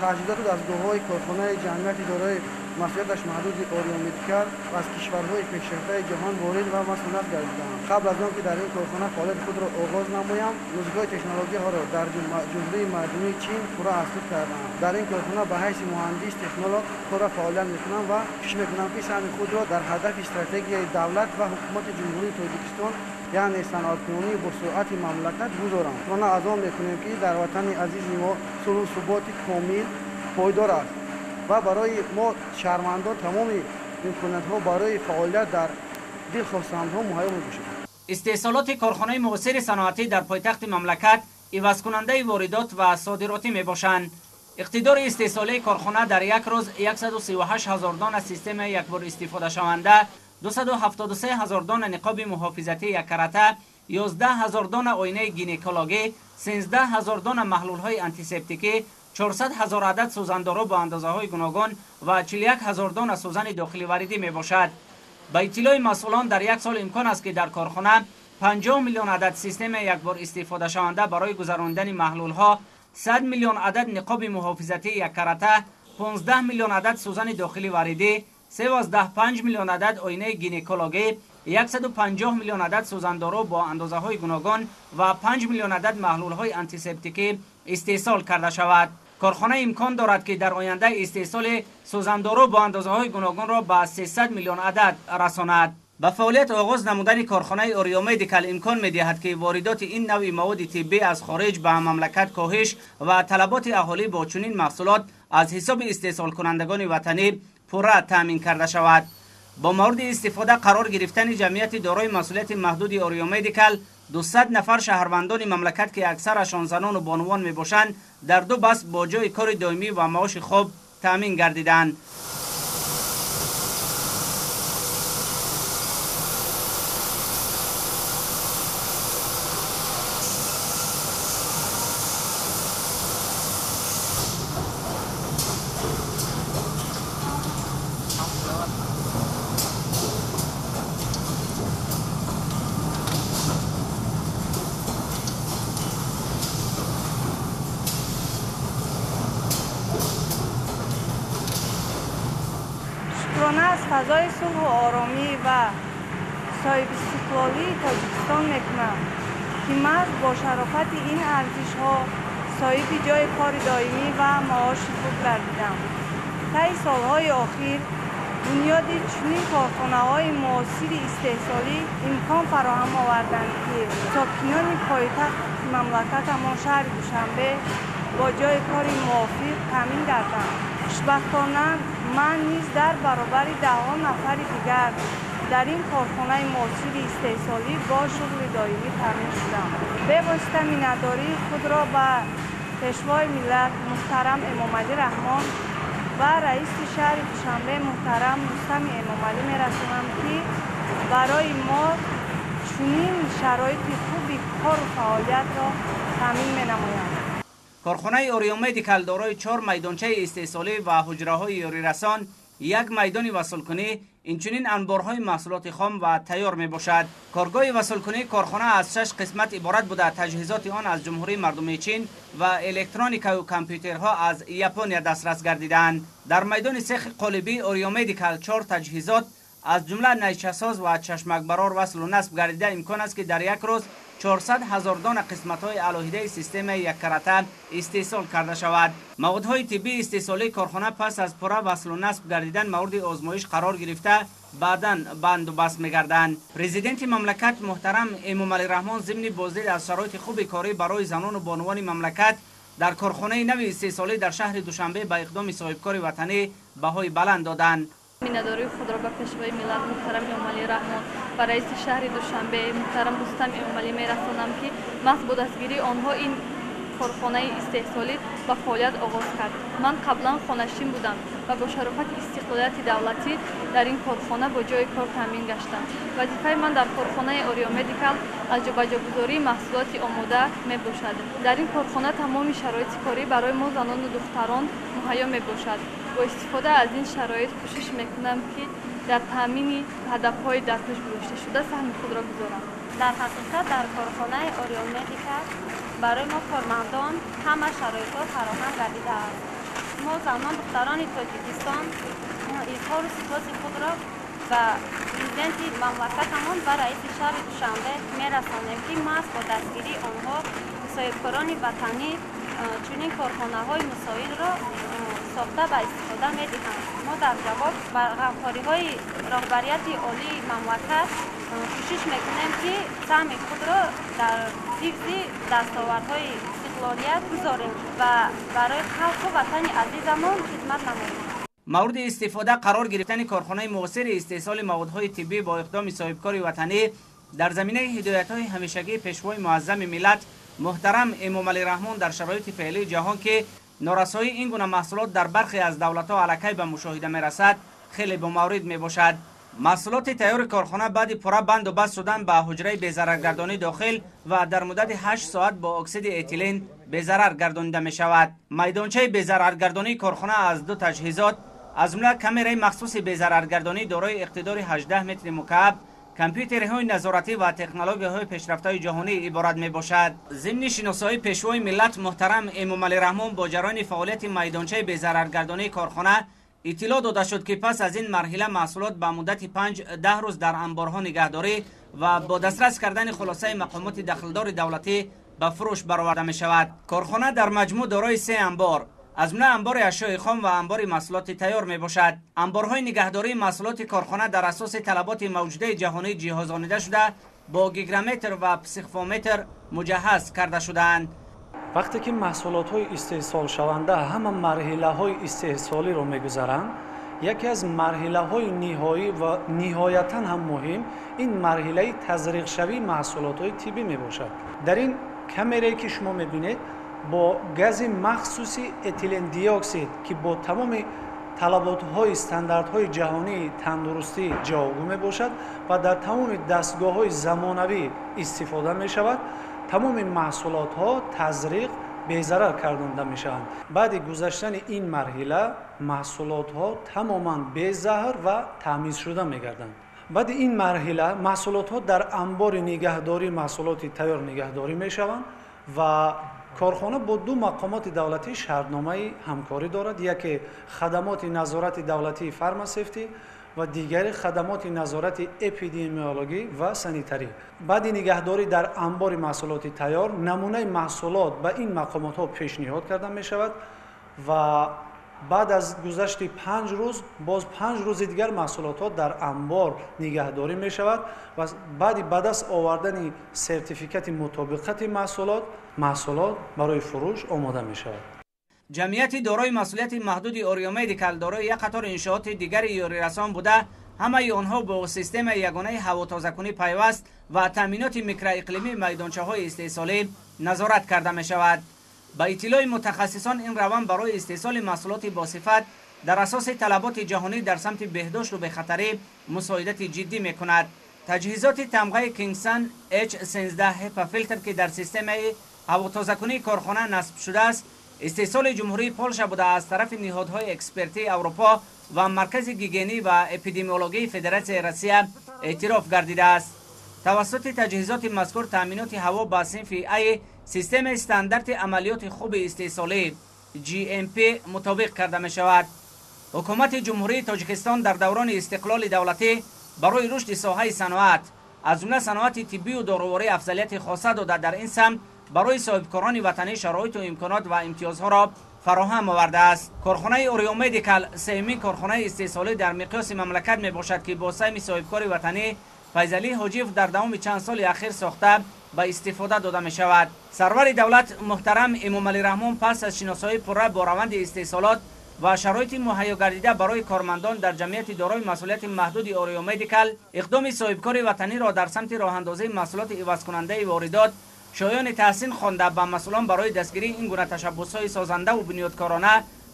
[SPEAKER 17] Таҷҳизоту дастгоҳҳои корхонаи ҷамъияти дорои масъулияташ маҳдуди Орион Медикал аз кишварҳои пешрафтаи ҷаҳон ворид ва васлу насб гардидаанд. Қабл аз он ки дар ин корхона фаъолияти худро оғоз намоям, нозукиҳои технологияҳоро дар Ҷумҳурии Мардумии Чин пурра аз худ кардам. Дар ин корхона ба ҳайси муҳандис технолог корро фаъолият мекунам ва кӯшиш мекунам, ки саҳми худро дар ҳадафи стратегияи давлат ва ҳукумати Ҷумҳурии Тоҷикистон, яъне саноаткунонии босуръати мамлакат гузорам. Шукрона аз он мекунем, ки дар ватани азизи мо сулҳу суботи комил пойдор аст ва барои мо шаҳрвандон тамоми имкониятҳо барои фаъолият дар дилхоҳ самтҳо муҳайё мебошад.
[SPEAKER 15] Истеҳсолоти корхонаи муосири саноатӣ дар пойтахти мамлакат ивазкунандаи воридот ва содиротӣ мебошанд. Иқтидори истеҳсолии корхона дар як рӯз 138 ҳазор дона системаи якбор истифодашаванда, 273 ҳазор дона ниқоби муҳофизатии яккарата, 11 ҳазор дона оинаи гинекологӣ, 13 ҳазор дона маҳлулҳои антисептикӣ, 400 ҳазор адад сӯзандору бо андозаҳои гуногун ва 41 ҳазор дона сӯзани дохили варидӣ мебошад. Ба иттилои масъулон дар як сол имкон аст, ки дар корхона 50 миллион адад системаи якбор истифодашаванда барои гузарондани маҳлулҳо, 100 миллион адад ниқоби муҳофизатии яккарата, 15 миллион адад сӯзани дохили варидӣ, 3.5 миллион адад оинаи гинекологӣ, 150 миллион адад сӯзандору бо андозаҳои гуногун ва 5 миллион адад маҳлулҳои антисептикӣ истеҳсол карда шавад. Корхона имкон дорад, ки дар оянда истеҳсоли сӯзандору бо андозаҳои гуногунро ба 300 миллион адад расонад. Ба фаъолият оғоз намудани корхонаи Ориё Медикал имкон медиҳад, ки воридоти ин навъи маводи тиббӣ аз хориҷ ба мамлакат коҳиш ва талаботи аҳолӣ бо чунин маҳсулот аз ҳисоби истеҳсолкунандагони ватанӣ пурра таъмин карда шавад. Бо мавриди истифода қарор гирифтани ҷамъияти дорои масъулияти маҳдуди Ориё Медикал 200 нафар шаҳрвандони мамлакат, ки аксарашон занону бонувон мебошанд, дар ду баст бо ҷои кори доимӣ ва маоши хуб таъмин гардиданд.
[SPEAKER 18] Аз фазои сулҳу оромӣ ва соҳибистиқлолии Тоҷикистон мекунам, ки маҳз бо шарофати ин арзишҳо соҳиби ҷои кори доимӣ ва маоши хуб гардидам. Таи солҳои охир бунёди чунин корхонаҳои муосири истеҳсолӣ имкон фароҳам оварданд, ки сокинони пойтахти мамлакатамон шаҳри Душанбе бо ҷои кори мувофиқ таъмин гарданд. Хушбахтона ман низ дар баробари даҳҳо нафари дигар дар ин корхонаи муосири истеҳсолӣ бо шуғли доимӣ таъмин шудам. Бевосита миннатдории худро ба Пешвои миллат муҳтарам Эмомалӣ Раҳмон ва раиси шаҳри Душанбе муҳтарам Рустами Эмомалӣ мерасонам, ки барои мо чунин шароити хуби кору фаъолиятро таъмин менамоянд.
[SPEAKER 15] Корхонаи Ориё Медикал дорои 4 майдончаи истеҳсолӣ ва ҳуҷраҳои ёрирасон, як майдони васлкунӣ, инчунин анборҳои маҳсулоти хом ва тайёр мебошад. Коргоҳи васлкунии корхона аз 6 қисмат иборат буда, таҷҳизоти он аз Ҷумҳурии Мардумии Чин ва электроникаю компютерҳо аз Япония дастрас гардидаанд. Дар майдони сехи қолибии Ориё Медикал 4 таҷҳизот аз ҷумла найчасоз ва чашмакбарор васлу насб гардида, имкон аст, ки дар як рӯз 400 ҳазор дона қисматҳои алоҳидаи системаи яккарата истеҳсол карда шавад. Маводҳои тиббии истеҳсолии корхона пас аз пурра васлу насб гардидан мавриди озмоиш қарор гирифта, баъдан банду баст мегарданд. Президенти мамлакат муҳтарам Эмомалӣ Раҳмон зимни боздид аз шароити хуби корӣ барои занону бонувони мамлакат дар корхонаи нави истеҳсолӣ дар шаҳри Душанбе ба иқдоми соҳибкори ватанӣ баҳои баланд доданд.
[SPEAKER 19] Миннатдории худро ба Пешвои миллат муҳтарам Эмомалӣ Раҳмон ва раиси шаҳри Душанбе муҳтарам Рустам Эмомалӣ мерасонам, ки маҳз бо дастгирии онҳо ин корхонаи истеҳсолӣ ба фаъолият оғоз кард. Ман қаблан хонашин будам ва бо шарофати истиқлолияти давлатӣ дар ин корхона бо ҷои кор таъмин гаштам. Вазифаи ман дар корхонаи Ориё Медикал аз ҷобаҷогузории маҳсулоти омода мебошад. Дар ин корхона тамоми шароити корӣ барои мо занону духтарон муҳайё мебошад. Бо истифода аз ин шароит кӯшиш мекунам, ки дар таъмини ҳадафҳои дар пеш гузошташуда саҳми худро гузорам.
[SPEAKER 4] Дар ҳақиқат дар корхонаи Ориё Медикал барои мо кормандон ҳама шароитҳо фароҳам гардидааст. Мо занон духтарони Тоҷикистон изҳору сипоси худро ба президенти мамлакатамон ва раиси шаҳри Душанбе мерасонем, ки маҳз бо дастгирии онҳо соҳибкорони ватанӣ чунин корхонаҳои мусоидро сохта ба истифода медиҳанд. Мо дар ҷавоб ба ғамхориҳои роҳбарияти олии мамлакат кӯшиш мекунем, ки саҳми худро дар ҳифзи дастовардҳои истиқлолият гузорем ва барои халқу ватани азизамон хидмат намоем.
[SPEAKER 15] Мавриди истифода қарор гирифтани корхонаи муосири истеҳсоли маводҳои тиббӣ бо иқдоми соҳибкори ватанӣ дар заминаи ҳидоятҳои ҳамешагии Пешвои муаззами миллат муҳтарам Эмомалӣ Раҳмон дар шароити феълии ҷаҳон, ки норасоии ин гуна маҳсулот дар бархе аз давлатҳо аллакай ба мушоҳида мерасад, хеле бомаврид мебошад. Маҳсулоти тайёри корхона баъди пурра банду баст шудан ба ҳуҷраи безараргардонӣ дохил ва дар муддати 8 соат бо оксиди этилен безарар гардонида мешавад. Майдончаи безараргардонии корхона аз ду таҷҳизот, аз ҷумла камераи махсуси безараргардонӣ дорои иқтидори 18 метри мукааб, компютерҳои назоратӣ ва технологияҳои пешрафтаи ҷаҳонӣ иборат мебошад. Зимни шиносоии Пешвои миллат муҳтарам Эмомалӣ Раҳмон бо ҷараёни фаъолияти майдончаи безараргардонии корхона Иттилоъ дода шуд, ки пас аз ин марҳила маҳсулот ба муддати 5-10 рӯз дар анборҳо нигаҳдорӣ ва бо дастрас кардани хулосаи мақомоти дахлдори давлатӣ ба фурӯш бароварда мешавад. Корхона дар маҷмӯъ дорои 3 анбор, аз ҷумла анбори ашёи хом ва анбори маҳсулоти тайёр мебошад. Анборҳои нигаҳдории маҳсулоти корхона дар асоси талаботи мавҷудаи ҷаҳонӣ ҷиҳозонида шуда, бо гигрометр ва психометр муҷаҳҳаз карда шудаанд.
[SPEAKER 16] Вақте ки маҳсулотҳои истеҳсолшаванда ҳама марҳилаҳои истеҳсолиро мегузаранд, яке аз марҳилаҳои ниҳоӣ ва ниҳоятан ҳам муҳим ин марҳилаи тазриқшавии маҳсулотҳои тиббӣ мебошад. Дар ин камерае ки шумо мебинед, бо гази махсуси этилендиоксид, ки бо тамоми талаботҳои стандартҳои ҷаҳонии тандурустӣ ҷавобгӯ мебошад ва дар тамоми дастгоҳҳои замонавӣ истифода мешавад, тамоми маҳсулотҳо тазриқ безарар гардонда мешаванд. Баъди гузаштани ин марҳила маҳсулотҳо тамоман безаҳр ва таъмизшуда мегарданд. Баъди ин марҳила маҳсулотҳо дар анбори нигаҳдории маҳсулоти тайёр нигаҳдорӣ мешаванд ва корхона бо 2 мақомоти давлатӣ шартномаи ҳамкорӣ дорад. Яке хадамоти назорати давлатии фармасевтӣ ва дигари хадамоти назорати эпидемиологӣ ва санитарӣ. Баъди нигаҳдорӣ дар анбори маҳсулоти тайёр намунаи маҳсулот ба ин мақомотҳо пешниҳод карда мешавад ва баъд аз гузашти 5 рӯз боз 5 рӯзи дигар маҳсулотҳо дар анбор нигаҳдорӣ мешавад ва баъди ба даст овардани сертификати мутобиқати маҳсулот барои фурӯш омода мешавад.
[SPEAKER 15] Ҷамъияти дорои масъулияти маҳдуди Ориё Медикал дорои як қатор иншооти дигари ёрирасон буда, ҳамаи онҳо бо системаи ягонаи ҳавотозакунӣ пайваст ва таъминоти микроиқлимии майдончаҳои истеҳсолӣ назорат карда мешавад. Ба иттилои мутахассисон, ин раванд барои истеҳсоли маҳсулоти босифат дар асоси талаботи ҷаҳонӣ дар самти беҳдошту бехатарӣ мусоидати ҷиддӣ мекунад. Таҷҳизоти тамғаи Кингсон H13 HEPA филтр, ки дар системаи ҳавотозакунии корхона насб шудааст, истеҳсоли ҷумҳурии Полша буда, аз тарафи ниҳодҳои экспертии Аврупо ва Маркази гигиенӣ ва эпидемиологии Федератсияи Россия эътироф гардидааст. Тавассути таҷҳизоти мазкур таъминоти ҳаво ба синфи А системаи стандарти амалиёти хуби истеҳсолӣ GMP мутобиқ карда мешавад. Ҳукумати Ҷумҳурии Тоҷикистон дар даврони истиқлоли давлатӣ барои рушди соҳаи саноат, аз ҷумла саноати тиббию доруворӣ афзалияти хоса дода, дар ин самт барои соҳибкорони ватанӣ шароиту имконот ва имтиёзҳоро фароҳам овардааст. Корхонаи Ориё Медикал сеюмин корхонаи истеҳсолӣ дар миқёси мамлакат мебошад, ки бо саҳми соҳибкори ватанӣ Файзалӣ Ҳоҷиев дар давоми чанд соли ахир сохта ба истифода дода мешавад. Сарвари давлат муҳтарам Эмомалӣ Раҳмон пас аз шиносоии пурра бо раванди истеҳсолот ва шароити муҳайё гардида барои кормандон дар ҷамъияти дорои масъулияти маҳдуди Ориё Медикал иқдоми соҳибкори ватаниро дар самти роҳандозии маҳсулоти ивазкунандаи воридот шоёни таҳсин хонда, ба масъулон барои дастгирии ин гуна ташаббусҳои созандаву бунёдкорона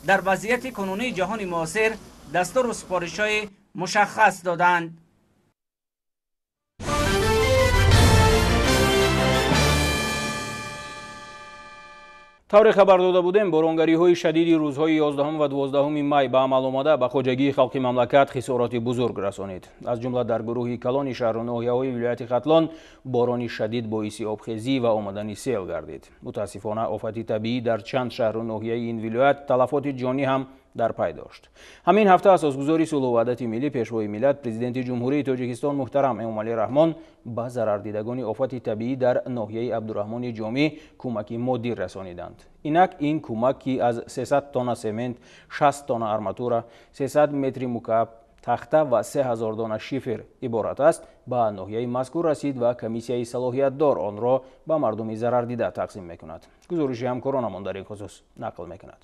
[SPEAKER 15] дар вазъияти кунунии ҷаҳони муосир дастуру супоришҳои мушаххас доданд.
[SPEAKER 1] Тавре хабар дода будем, боронгариҳои шадиди рӯзҳои 11 ва 12 май ба амал омада ба хоҷагии халқи мамлакат хисороти бузург расонид. Аз ҷумла дар гурӯҳи калони шаҳру ноҳияҳои вилояти Хатлон борони шадид боиси обхезӣ ва омадани сел гардид. Мутаассифона, офати табиӣ дар чанд шаҳру ноҳияи ин вилоят талафоти ҷонӣ ҳам дар пай дошт. Ҳамин ҳафта асосгузори сулҳу ваҳдати миллӣ, Пешвои миллат, Президенти Ҷумҳурии Тоҷикистон муҳтарам Эмомалӣ Раҳмон ба зарардидагони офати табиӣ дар ноҳияи Абдураҳмони Ҷомӣ кӯмаки моддӣ расониданд. Инак ин кӯмак, ки аз 300 тонна семент, 60 тонна арматура, 300 метри мукааб тахта ва 3000 дона шифер иборат аст, ба ноҳияи мазкур расид ва комиссияи салоҳиятдор онро ба мардуми зарардида тақсим мекунад. Гузориши ҳамкоронамон дар ин хусус нақл мекунад.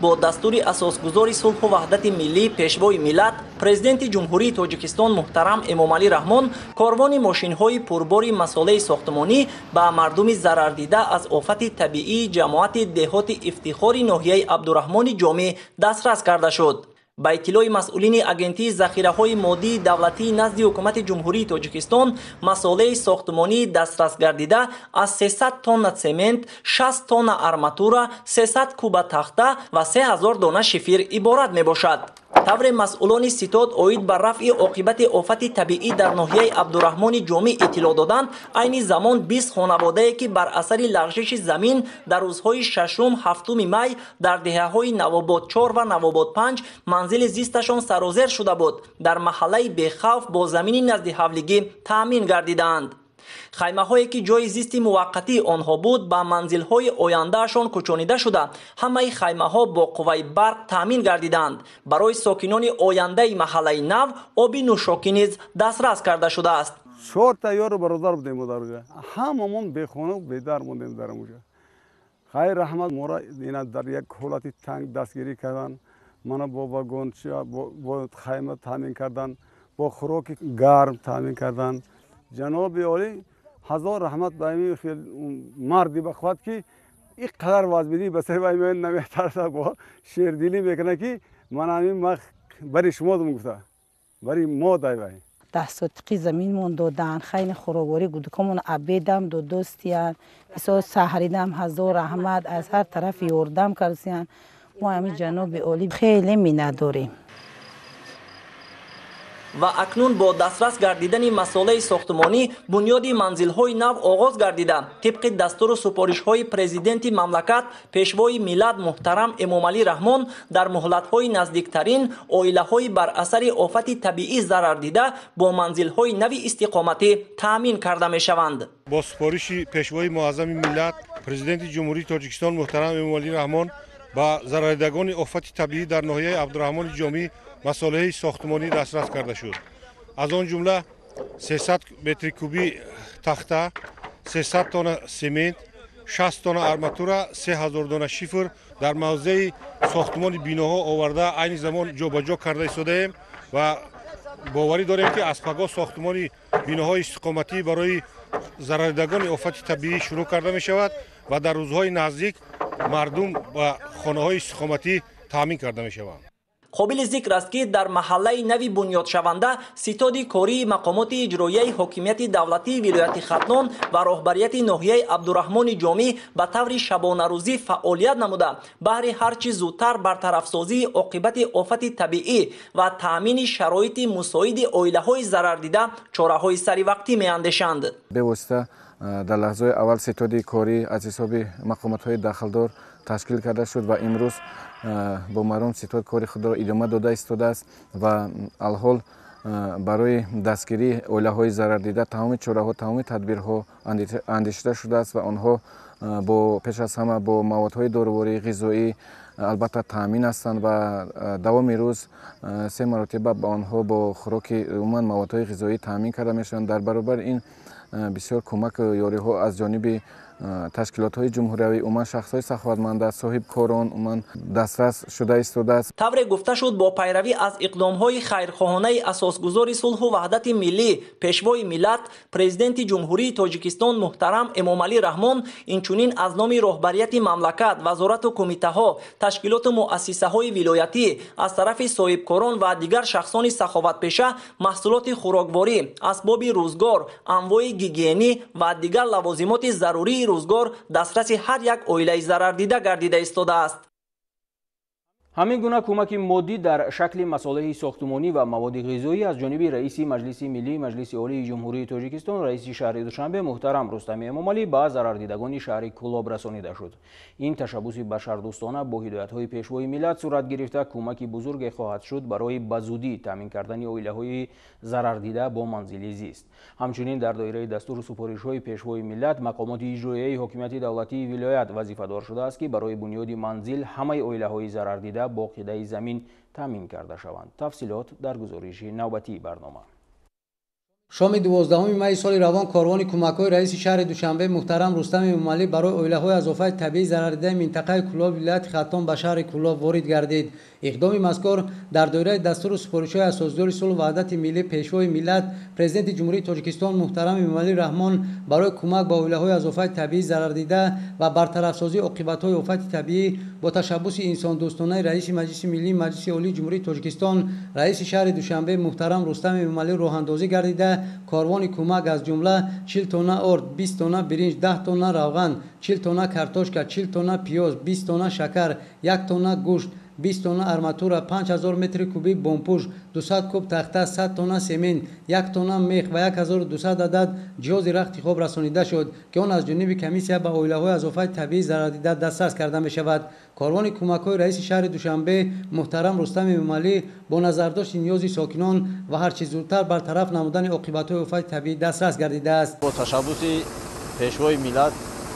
[SPEAKER 11] Бо дастури асосгузори сулҳу ваҳдати миллӣ, Пешвои миллат, Президенти Ҷумҳурии Тоҷикистон муҳтарам Эмомалӣ Раҳмон корвони мошинҳои пурбори масолеҳи сохтмонӣ ба мардуми зарардида аз офати табиии ҷамоати деҳоти Ифтихори ноҳияи Абдураҳмони Ҷомӣ дастрас карда шуд.
[SPEAKER 20] Ба иттилои масъулини Агентии захираҳои моддии давлатии назди Ҳукумати Ҷумҳурии Тоҷикистон, масолеҳи сохтмонии дастрас гардида аз 300 тонна цемент, 60 тонна арматура, 300 куба тахта ва 3000 дона шифир иборат мебошад. Тавре масъулони ситод оид ба рафъи оқибати офати табиӣ дар ноҳияи Абдураҳмони Ҷомӣ иттилоъ доданд, айни замон 20 хонаводае, ки бар асари лағжиши замин дар рӯзҳои 6-7 май дар деҳаҳои Навобод 4 ва Навобод 5 манзили зисташон сарозер шуда буд, дар маҳаллаи Бехавф бо замини назди ҳавлигӣ таъмин гардидаанд. Хаймаҳое, ки ҷои зисти муваққатии онҳо буд, ба манзилҳои ояндаашон кӯчонида шуда, ҳамаи хаймаҳо бо қувваи барқ таъмин гардиданд. Барои сокинони ояндаи маҳаллаи нав оби нӯшокӣ низ дастрас карда шудааст.
[SPEAKER 21] Чорта ёру бародар будем дар уҷа, ҳамамон бехона бедар мондем дар уҷа. Хайр, раҳмат, моро ина дар як ҳолати танг дастгирӣ кардан, мана бо вагонча, бо хайма таъмин кардан, бо хӯроки гарм таъмин кардан. Ҷаноби олӣ, ҳазор раҳмат ба ин марди бахват, ки ин қадар вазбидӣ ба сари вай наметарса, бо шердилӣ мекунад, ки ман ҳамин ма бари шумо дум гуфта, бари мо дай вай.
[SPEAKER 22] 10 сотиқи заминмон додан, хайни хӯрокворӣ, гудукомон обедам додостиян, мисол саҳридам. Ҳазор раҳмат, аз ҳар тараф ёрдам кардсиян. Мо ҳамин ҷаноби олӣ хеле миннатдорем.
[SPEAKER 20] Ва акнун бо дастрас гардидани масолеҳи сохтмонӣ бунёди манзилҳои нав оғоз гардида, тибқи дастуру супоришҳои президенти мамлакат, пешвои миллат муҳтарам Эмомалӣ Раҳмон, дар муҳлатҳои наздиктарин оилаҳои бар асари офати табиӣ зарардида бо манзилҳои нави истиқоматӣ таъмин карда мешаванд.
[SPEAKER 23] Бо супориши пешвои муаззами миллат, президенти Ҷумҳурии Тоҷикистон муҳтарам Эмомалӣ Раҳмон, ба зарардидагони офати табиӣ дар ноҳияи Абдураҳмони Ҷомӣ масолеҳи сохтмонӣ дастрас карда шуд. Аз он ҷумла 300 метри кубӣ тахта, 300 тонна семент, 60 тонна арматура, 3000 дона шифр дар мавзеи сохтмони биноҳо оварда, айни замон ҷобаҷо карда истодаем ва боварӣ дорем, ки аз пагоҳ сохтмони биноҳои истиқоматӣ барои зарардидагони офати табиӣ шурӯъ карда мешавад ва дар рӯзҳои наздик мардум ба хонаҳои истиқоматӣ таъмин карда мешаванд.
[SPEAKER 20] Қобили зикр аст, ки дар маҳаллаи нави бунёдшаванда ситоди кории мақомоти иҷроияи ҳокимияти давлатии вилояти Хатлон ва роҳбарияти ноҳияи Абдураҳмони Ҷомӣ ба таври шабонарӯзӣ фаъолият намуда, баҳри ҳар чӣ зудтар бартарафсозии оқибати офати табиӣ ва таъмини шароити мусоиди оилаҳои зарардида чораҳои саривақтӣ меандешанд.
[SPEAKER 24] Бевосита дар лаҳзаҳои аввал ситоди корӣ аз ҳисоби мақомотҳои дахлдор ташкил карда шуд ва имрӯз бо маром ситод кори худро идома дода истодааст ва алҳол барои дастгирии оилаҳои зарардида тамоми чораҳо, тамоми тадбирҳо андешида шудааст ва онҳо бо пеш аз ҳама бо маводҳои доруворӣ, ғизоӣ албатта таъмин ҳастанд ва давоми рӯз се маротиба ба онҳо бо хӯроки, умуман маводҳои ғизоӣ таъмин карда мешаванд. Дар баробари ин бисёр кӯмаку ёриҳо аз ҷониби ташкилотҳои ҷумҳуриявӣ, умуман шахсҳои саховатманда, соҳибкорон умуман дастрас шуда истодааст.
[SPEAKER 20] Тавре гуфта шуд, бо пайравӣ аз иқдомҳои хайрхоҳонаи асосгузори сулҳу ваҳдати миллӣ, пешвои миллат, президенти Ҷумҳурии Тоҷикистон муҳтарам Эмомалӣ Раҳмон, инчунин аз номи роҳбарияти мамлакат, вазорату кумитаҳо, ташкилоту муассисаҳои вилоятӣ, аз тарафи соҳибкорон ва дигар шахсони саховатпеша маҳсулоти хӯрокворӣ, асбоби рӯзгор, анвои гигиенӣ ва дигар лавозимоти зарурии рӯзгор дастраси ҳар як оилаи зарардида гардида истодааст.
[SPEAKER 1] Ҳамин гуна кӯмаки моддӣ дар шакли масолеҳи сохтмонӣ ва маводи ғизоӣ аз ҷониби раиси Маҷлиси Миллии Маҷлиси Олии Ҷумҳурии Тоҷикистон, раиси шаҳри Душанбе муҳтарам Рустами Эмомалӣ ба зарардидагони шаҳри Кӯлоб расонида шуд. Ин ташаббуси башардӯстона бо ҳидоятҳои пешвои миллат сурат гирифта, кӯмаки бузурге хоҳад шуд барои ба зудӣ таъмин кардани оилаҳои зарардида бо манзили зист. Ҳамчунин дар доираи дастуру супоришҳои пешвои миллат мақомоти иҷроияи ҳокимияти давлатии вилоят вазифадор шудааст, ки барои бунёди манзил ҳамаи оилаҳои зарардида бо қитъаи замин таъмин карда шаванд. Тафсилот дар гузориши навбатии барнома.
[SPEAKER 3] Шоми 12 майи соли равон корвони кӯмакҳои раиси шаҳри Душанбе муҳтарам Рустам Эмомалӣ барои оилаҳои аз офати табиӣ зарардидаи минтақаи Кӯлоб вилояти Хатлон ба шаҳри Кӯлоб ворид гардид. Иқдоми мазкур дар доираи дастуру супоришҳои асосгузори сулҳу ваҳдати миллӣ, Пешвои миллат, Президенти Ҷумҳурии Тоҷикистон муҳтарам Эмомалӣ Раҳмон барои кӯмак ба оилаҳои аз офати табиӣ зарардида ва бартарафсозии оқибатҳои офати табиӣ бо ташаббуси инсондӯстонаи раиси Маҷлиси миллии Маҷлиси Олии Ҷумҳурии Тоҷикистон, раиси шаҳри Душанбе муҳтарам Рустам Эмомалӣ роҳандозӣ гардида, корвони кӯмак аз ҷумла 40 тонна орд, 20 тонна биринҷ, 10 тонна равған, 40 тонна картошка, 40 тонна пиёз, 20 тонна шакар, 1 тонна гӯшт, 20 тонна арматура, 5000 метри кубӣ бомпӯш, 200 куб тахта, 100 тонна семент, 1 тонна мех ва 1200 адад ҷиҳози рахти хоб расонида шуд, ки он аз ҷониби комиссия ба оилаҳои аз офати табиӣ зарардида дастрас карда мешавад. Корвони кӯмакҳои раиси шаҳри Душанбе муҳтарам Рустам Эмомалӣ бо назардошти ниёзи сокинон ва ҳарчи зудтар бартараф намудани оқибатҳои офати табиӣ дастрас гардидааст.
[SPEAKER 5] Бо ташаббуси Пешвои миллат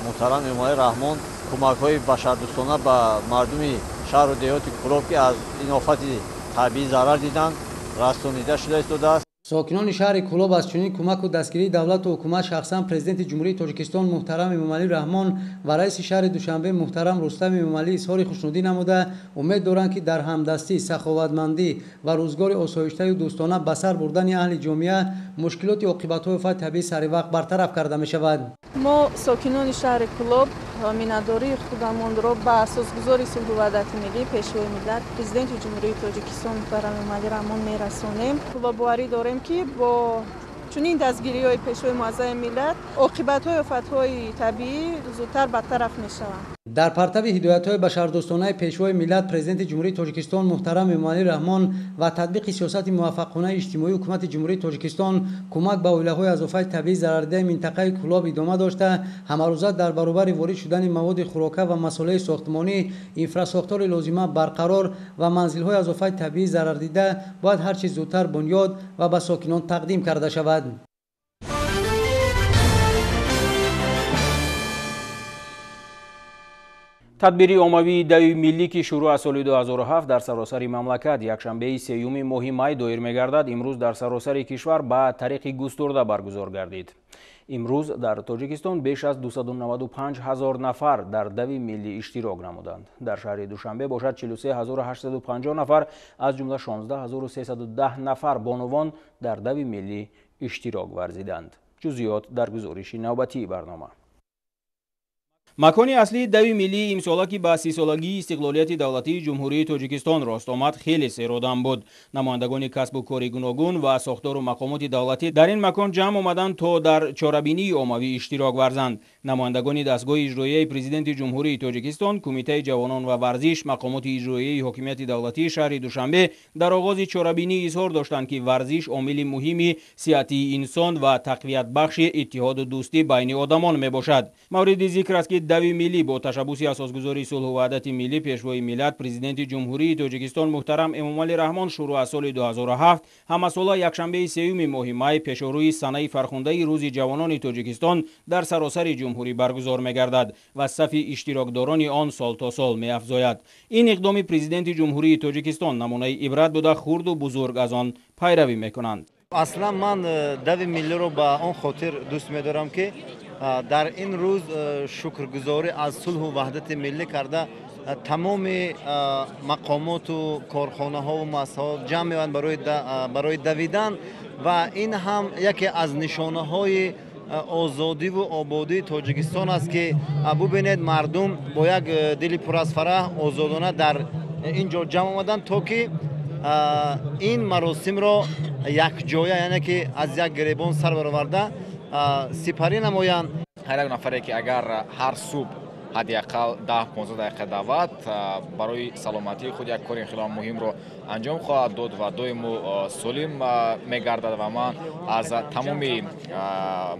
[SPEAKER 5] муҳтарам Эмомалӣ Раҳмон кӯмакҳои башардӯстона ба мардуми шаҳру деҳоти Кӯлоб, ки аз ин офати табиӣ зарар диданд, расонида шуда истодааст.
[SPEAKER 3] Сокинони шаҳри Кӯлоб аз чунин кӯмаку дастгирии давлату ҳукумат, шахсан Президенти Ҷумҳурии Тоҷикистон муҳтарам Эмомалӣ Раҳмон ва раиси шаҳри Душанбе муҳтарам Рустам Эмомалӣ изҳори хушнудӣ намуда, умед доранд, ки дар ҳамдастӣ, саховатмандӣ ва рӯзгори осоиштаю дӯстона ба сар бурдани аҳли ҷомеа мушкилоти оқибатҳои офати табиӣ саривақт бартараф карда мешавад.
[SPEAKER 6] Мо сокинони шаҳри Кӯлоб миннатдории худамонро ба асосгузори сулҳу ваҳдати миллӣ, Пешвои миллат, Президенти Ҷумҳурии Тоҷикистон муҳтарам Эмомалӣ Раҳмон мерасонем ва боварӣ дорем, ки бо чунин дастгириҳои Пешвои муаззами миллат оқибатҳои офатҳои табиӣ зудтар бартараф мешаванд.
[SPEAKER 3] Дар партави ҳидоятҳои башардӯстонаи Пешвои миллат, Президенти Ҷумҳурии Тоҷикистон муҳтарам Эмомалӣ Раҳмон ва татбиқи сиёсати муваффақонаи иҷтимоии ҳукумати Ҷумҳурии Тоҷикистон кӯмак ба оилаҳои аз офати табиӣ зарардидаи минтақаи Кӯлоб идома дошта, ҳамарӯза дар баробари ворид шудани маводи хӯрока ва масолеҳи сохтмонӣ, инфрасохтори лозима барқарор ва манзилҳои аз офати табиӣ зарардида бояд ҳарчи зудтар бунёд ва ба сокинон тақдим карда шавад.
[SPEAKER 1] Тадбири оммавии дави миллӣ, ки шурӯъ аз соли 2007 дар саросари мамлакат якшанбеи сеюми моҳи май доир мегардад, имрӯз дар саросари кишвар ба тариқи густурда баргузор гардид. Имрӯз дар Тоҷикистон беш аз 295 ҳазор нафар дар дави миллӣ иштирок намуданд. Дар шаҳри Душанбе бошад 43850 нафар, аз ҷумла 16310 нафар бонувон дар дави миллӣ иштирок варзиданд. Ҷузъиёт дар гузориши навбатии барнома. Макони аслии дави миллии имсола, ки ба 30-солагии истиқлолияти давлатии Ҷумҳурии Тоҷикистон рост омад, хеле серодам буд. Намояндагони касбу кори гуногун ва сохтору мақомоти давлатӣ дар ин макон ҷамъ омаданд, то дар чорабинии оммавӣ иштирок варзанд. Намояндагони дастгоҳи иҷроияи Президенти Ҷумҳурии Тоҷикистон, Кумитаи ҷавонон ва варзиш, мақомоти иҷроияи ҳокимияти давлатии шаҳри Душанбе дар оғози чорабинӣ изҳор доштанд, ки варзиш омили муҳими сиҳатии инсон ва тақвиятбахши иттиҳоду дӯстӣ байни одамон мебошад. Мавриди зикр аст, ки дави миллӣ бо ташаббуси асосгузори сулҳу ваҳдати миллӣ, Пешвои миллат, Президенти Ҷумҳурии Тоҷикистон муҳтарам Эмомалӣ Раҳмон шурӯъ аз соли 2007 ҳамасола якшанбеи сеюми моҳи май пешорӯи санаи фархундаи Рӯзи ҷавонони Тоҷикистон дар саросари ҷумҳурӣ баргузор мегардад ва сафи иштирокдорони он сол то сол меафзояд. Ин иқдоми Президенти Ҷумҳурии Тоҷикистон намунаи ибрат буда, хурду бузург аз он пайравӣ мекунанд.
[SPEAKER 7] Аслан ман дави миллиро ба он хотир дӯст медорам, ки дар ин рӯз шукргузорӣ аз сулҳу ваҳдати миллӣ карда, тамоми мақомоту корхонаҳову муассисаҳо ҷамъ меоянд барои давидан ва ин ҳам яке аз нишонаҳои озодиву ободии Тоҷикистон аст, ки бубинед, мардум бо як дили пур аз фараҳ озодона дар ин ҷо ҷамъ омаданд, то ки ин маросимро якҷоя, яъне ки аз як гиребон сар бароварда сипарӣ намоянд.
[SPEAKER 25] Ҳар як нафаре, ки агар ҳар субҳ ҳадди ақал 10-15 дақиқа давад, барои саломатии худ як кори хеле муҳимро анҷом хоҳад дод ва доиму солим мегардад. Ва ман аз тамоми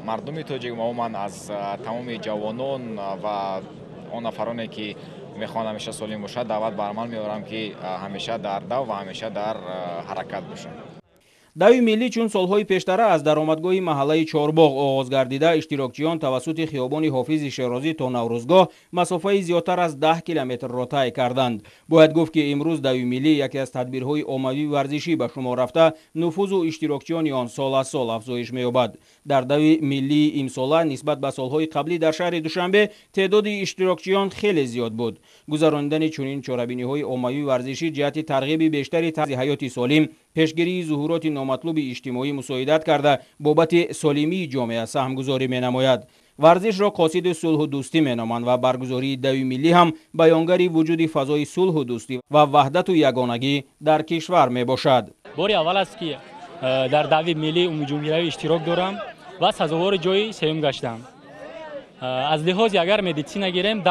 [SPEAKER 25] мардуми тоҷик ва умуман аз тамоми ҷавонон ва он нафароне, ки мехоҳанд ҳамеша солим бошад, даъват ба амал меорам, ки ҳамеша дар дав ва ҳамеша дар ҳаракат бошанд.
[SPEAKER 1] Дави миллӣ чун солҳои пештара аз даромадгоҳи маҳаллаи Чорбоғ оғоз гардида, иштирокчиён тавассути хиёбони Ҳофизи Шерозӣ то Наврӯзгоҳ масофаи зиёдтар аз 10 километрро тай карданд. Бояд гуфт, ки имрӯз дави миллӣ яке аз тадбирҳои оммавии варзишӣ ба шумор рафта, нуфузу иштирокчиёни он сол аз сол афзоиш меёбад. Дар дави миллии имсола нисбат ба солҳои қаблӣ дар шаҳри Душанбе теъдоди иштирокчиён хеле зиёд буд. Гузаронидани чунин чорабиниҳои оммавии варзишӣ ҷиҳати тарғиби бештари тарзи ҳаёти солим, пешгирии зуҳуроти номатлуби иҷтимоӣ мусоидат карда, бобати солимии ҷомеа саҳмгузорӣ менамояд. Варзишро қосиди сулҳу дӯстӣ меноманд ва баргузории дави миллӣ ҳам баёнгари вуҷуди фазои сулҳу дӯстӣ ва ваҳдату ягонагӣ дар кишвар мебошад.
[SPEAKER 2] Бори аввал аст, ки дар дави миллии умумиҷумҳуриявӣ иштирок дорам ва сазовори ҷои сеюм гаштам. Аз лиҳози агар медитсина гирем,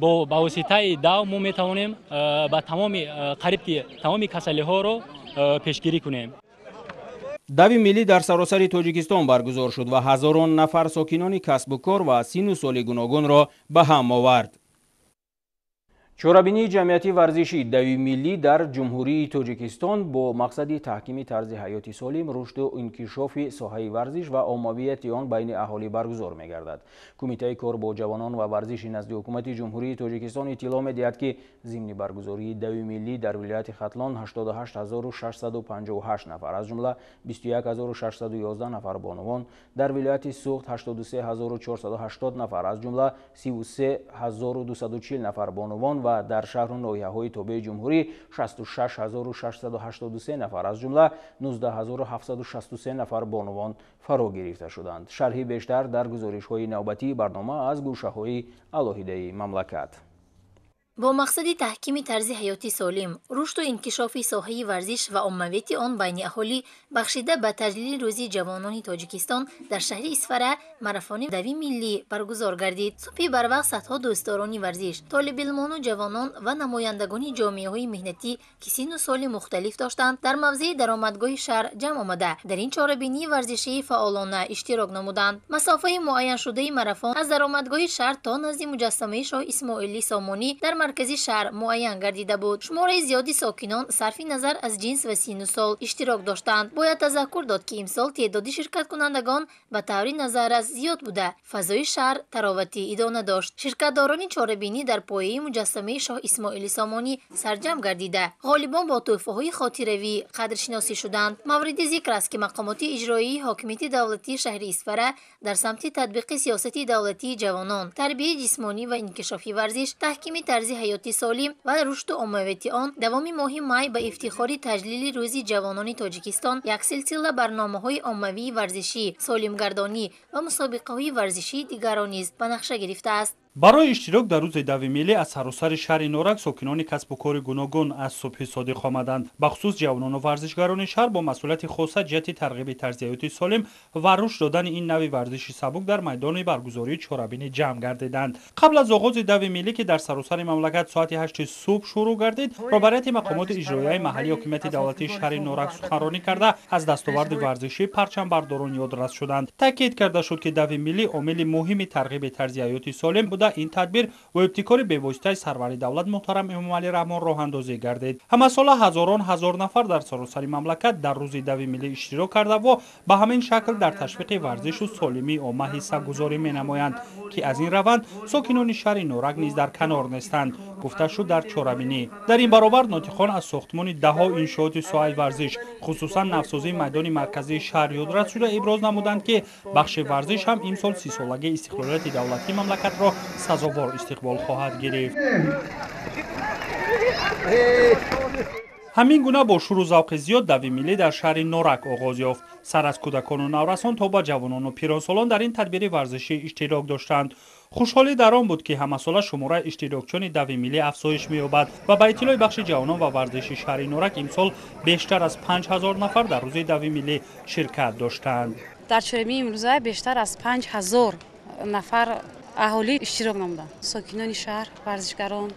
[SPEAKER 2] ба воситаи дав мо метавонем ба тамоми қариб ки тамоми касалиҳоро пешгирӣ кунем.
[SPEAKER 1] Дави миллӣ дар саросари Тоҷикистон баргузор шуд ва ҳазорон нафар сокинони касбу кор ва синну соли гуногунро ба ҳам овард. Чорабинии ҷамъиятии варзишӣ дави миллӣ дар Ҷумҳурии Тоҷикистон бо мақсади таҳкими тарзи ҳаёти солим, рушду инкишофи соҳаи варзиш ва оммавияти он байни аҳолӣ баргузор мегардад. Кумитаи кор бо ҷавонон ва варзиши назди ҳукумати Ҷумҳурии Тоҷикистон иттилоъ медиҳад, ки зимни баргузории дави миллӣ дар вилояти Хатлон 88658 нафар, аз ҷумла 21611 нафар бонувон, дар вилояти Суғд 83480 нафар, аз ҷумла 33240 нафар бонувон ва дар шаҳру ноҳияҳои тобеи ҷумҳурӣ 66683 нафар, аз ҷумла 19763 нафар бонувон фаро гирифта шуданд. Шарҳи бештар дар гузоришҳои навбатии барнома аз гӯшаҳои алоҳидаи мамлакат.
[SPEAKER 8] Бо мақсади таҳкими тарзи ҳаёти солим, рушду инкишофи соҳаи варзиш ва оммавияти он байни аҳолӣ, бахшида ба таҷлили Рӯзи ҷавонони Тоҷикистон дар шаҳри Исфара марафони дави миллӣ баргузор гардид. Субҳи барвақт садҳо дӯстдорони варзиш, толибилмону ҷавонон ва намояндагони ҷомеаҳои меҳнатӣ, ки синну соли мухталиф доштанд, дар мавзеи даромадгоҳи шаҳр ҷамъ омада, дар ин чорабинии варзишии фаъолона иштирок намуданд. Масофаи муайяншудаи марафон аз даромадгоҳи шаҳр то назди муҷассамаи Шоҳ Исмоили Сомонӣ дар маркази шаҳр муайян гардида буд. Шумораи зиёди сокинон сарфи назар аз ҷинс ва синну сол иштирок доштанд. Бояд тазаккур дод, ки имсол теъдоди ширкаткунандагон ба таври назаррас зиёд буда, фазои шаҳр тароватӣ идона дошт. Ширкатдорони чорабинӣ дар пояи муҷассамаи Шоҳ Исмоили Сомонӣ сарҷамъ гардида, ғолибон бо тӯҳфаҳои хотиравӣ қадршиносӣ шуданд. Мавриди зикр аст, ки мақомоти иҷроии ҳокимияти давлатии шаҳри Исфара дар самти татбиқи сиёсати давлатии ҷавонон, тарбияи ҷисмонӣ ва инкишофи варзиш, таҳкими тарзи ҳаёти солим ва рушду оммавияти он давоми моҳи май ба ифтихори таҷлили Рӯзи ҷавонони Тоҷикистон як силсила барномаҳои оммавии варзишӣ, солимгардонӣ ва мусобиқаҳои варзишии дигарро низ ба нақша гирифтааст.
[SPEAKER 10] Барои иштирок дар рӯзи дави миллӣ аз саросари шаҳри Норак сокинони касбу кори гуногун аз субҳи содиқ омаданд. Бахусус ҷавонону варзишгарони шаҳр бо масъулияти хоса ҷиҳати тарғиби тарзи ҳаёти солим ва рушд додани ин нави варзиши сабук дар майдони баргузории чорабинӣ ҷамъ гардиданд. Қабл аз оғози дави миллӣ, ки дар саросари мамлакат соати 8 субҳ шурӯъ гардид, роҳбарияти мақомоти иҷроияи маҳаллии ҳокимияти давлатии шаҳри Норак суханронӣ карда, аз дастоварди варзишӣ парчамбардорон ёдрас шуданд. Таъкид карда шуд, ки дави миллӣ омили муҳими тарғиби тарзи ҳаёти солим буда, ин тадбир бо ибтикори бевоситаи сарвари давлат муҳтарам Эмомалӣ Раҳмон роҳандозӣ гардид. Ҳамасола ҳазорон ҳазор нафар дар саросари мамлакат дар рӯзи дави миллӣ иштирок карда ва ба ҳамин шакл дар ташвиқи варзишу солимии омма ҳиссагузорӣ менамоянд, ки аз ин раванд сокинони шаҳри Норак низ дар канор нестанд, гуфта шуд дар чорабинӣ. Дар ин баробар нотиқон аз сохтмони даҳо иншооти соҳаи варзиш, хусусан навсозии майдони марказии шаҳр ёдрас шуда, иброз намуданд, ки бахши варзиш ҳам имсол 30-солагии истиқлолияти давлатии мамлакатро сазовор истиқбол хоҳад гирифт. Ҳамин гуна бо шуру завқи зиёд дави миллӣ дар шаҳри Норак оғоз ёфт. Сар аз кӯдакону наврасон то ба ҷавонону пиронсолон дар ин тадбири варзишӣ иштирок доштанд. Хушҳолӣ дар он буд, ки ҳамасола шумораи иштирокчиёни дави миллӣ афзоиш меёбад ва ба иттилои бахши ҷавонон ва варзиши шаҳри Норак имсол бештар аз 5000 нафар дар рӯзи дави миллӣ ширкат доштанд.
[SPEAKER 12] Дар чорабинии имрӯза бештар аз 5000 нафар аҳолӣ иштирок намуданд. Сокинони шаҳр, варзишгарон,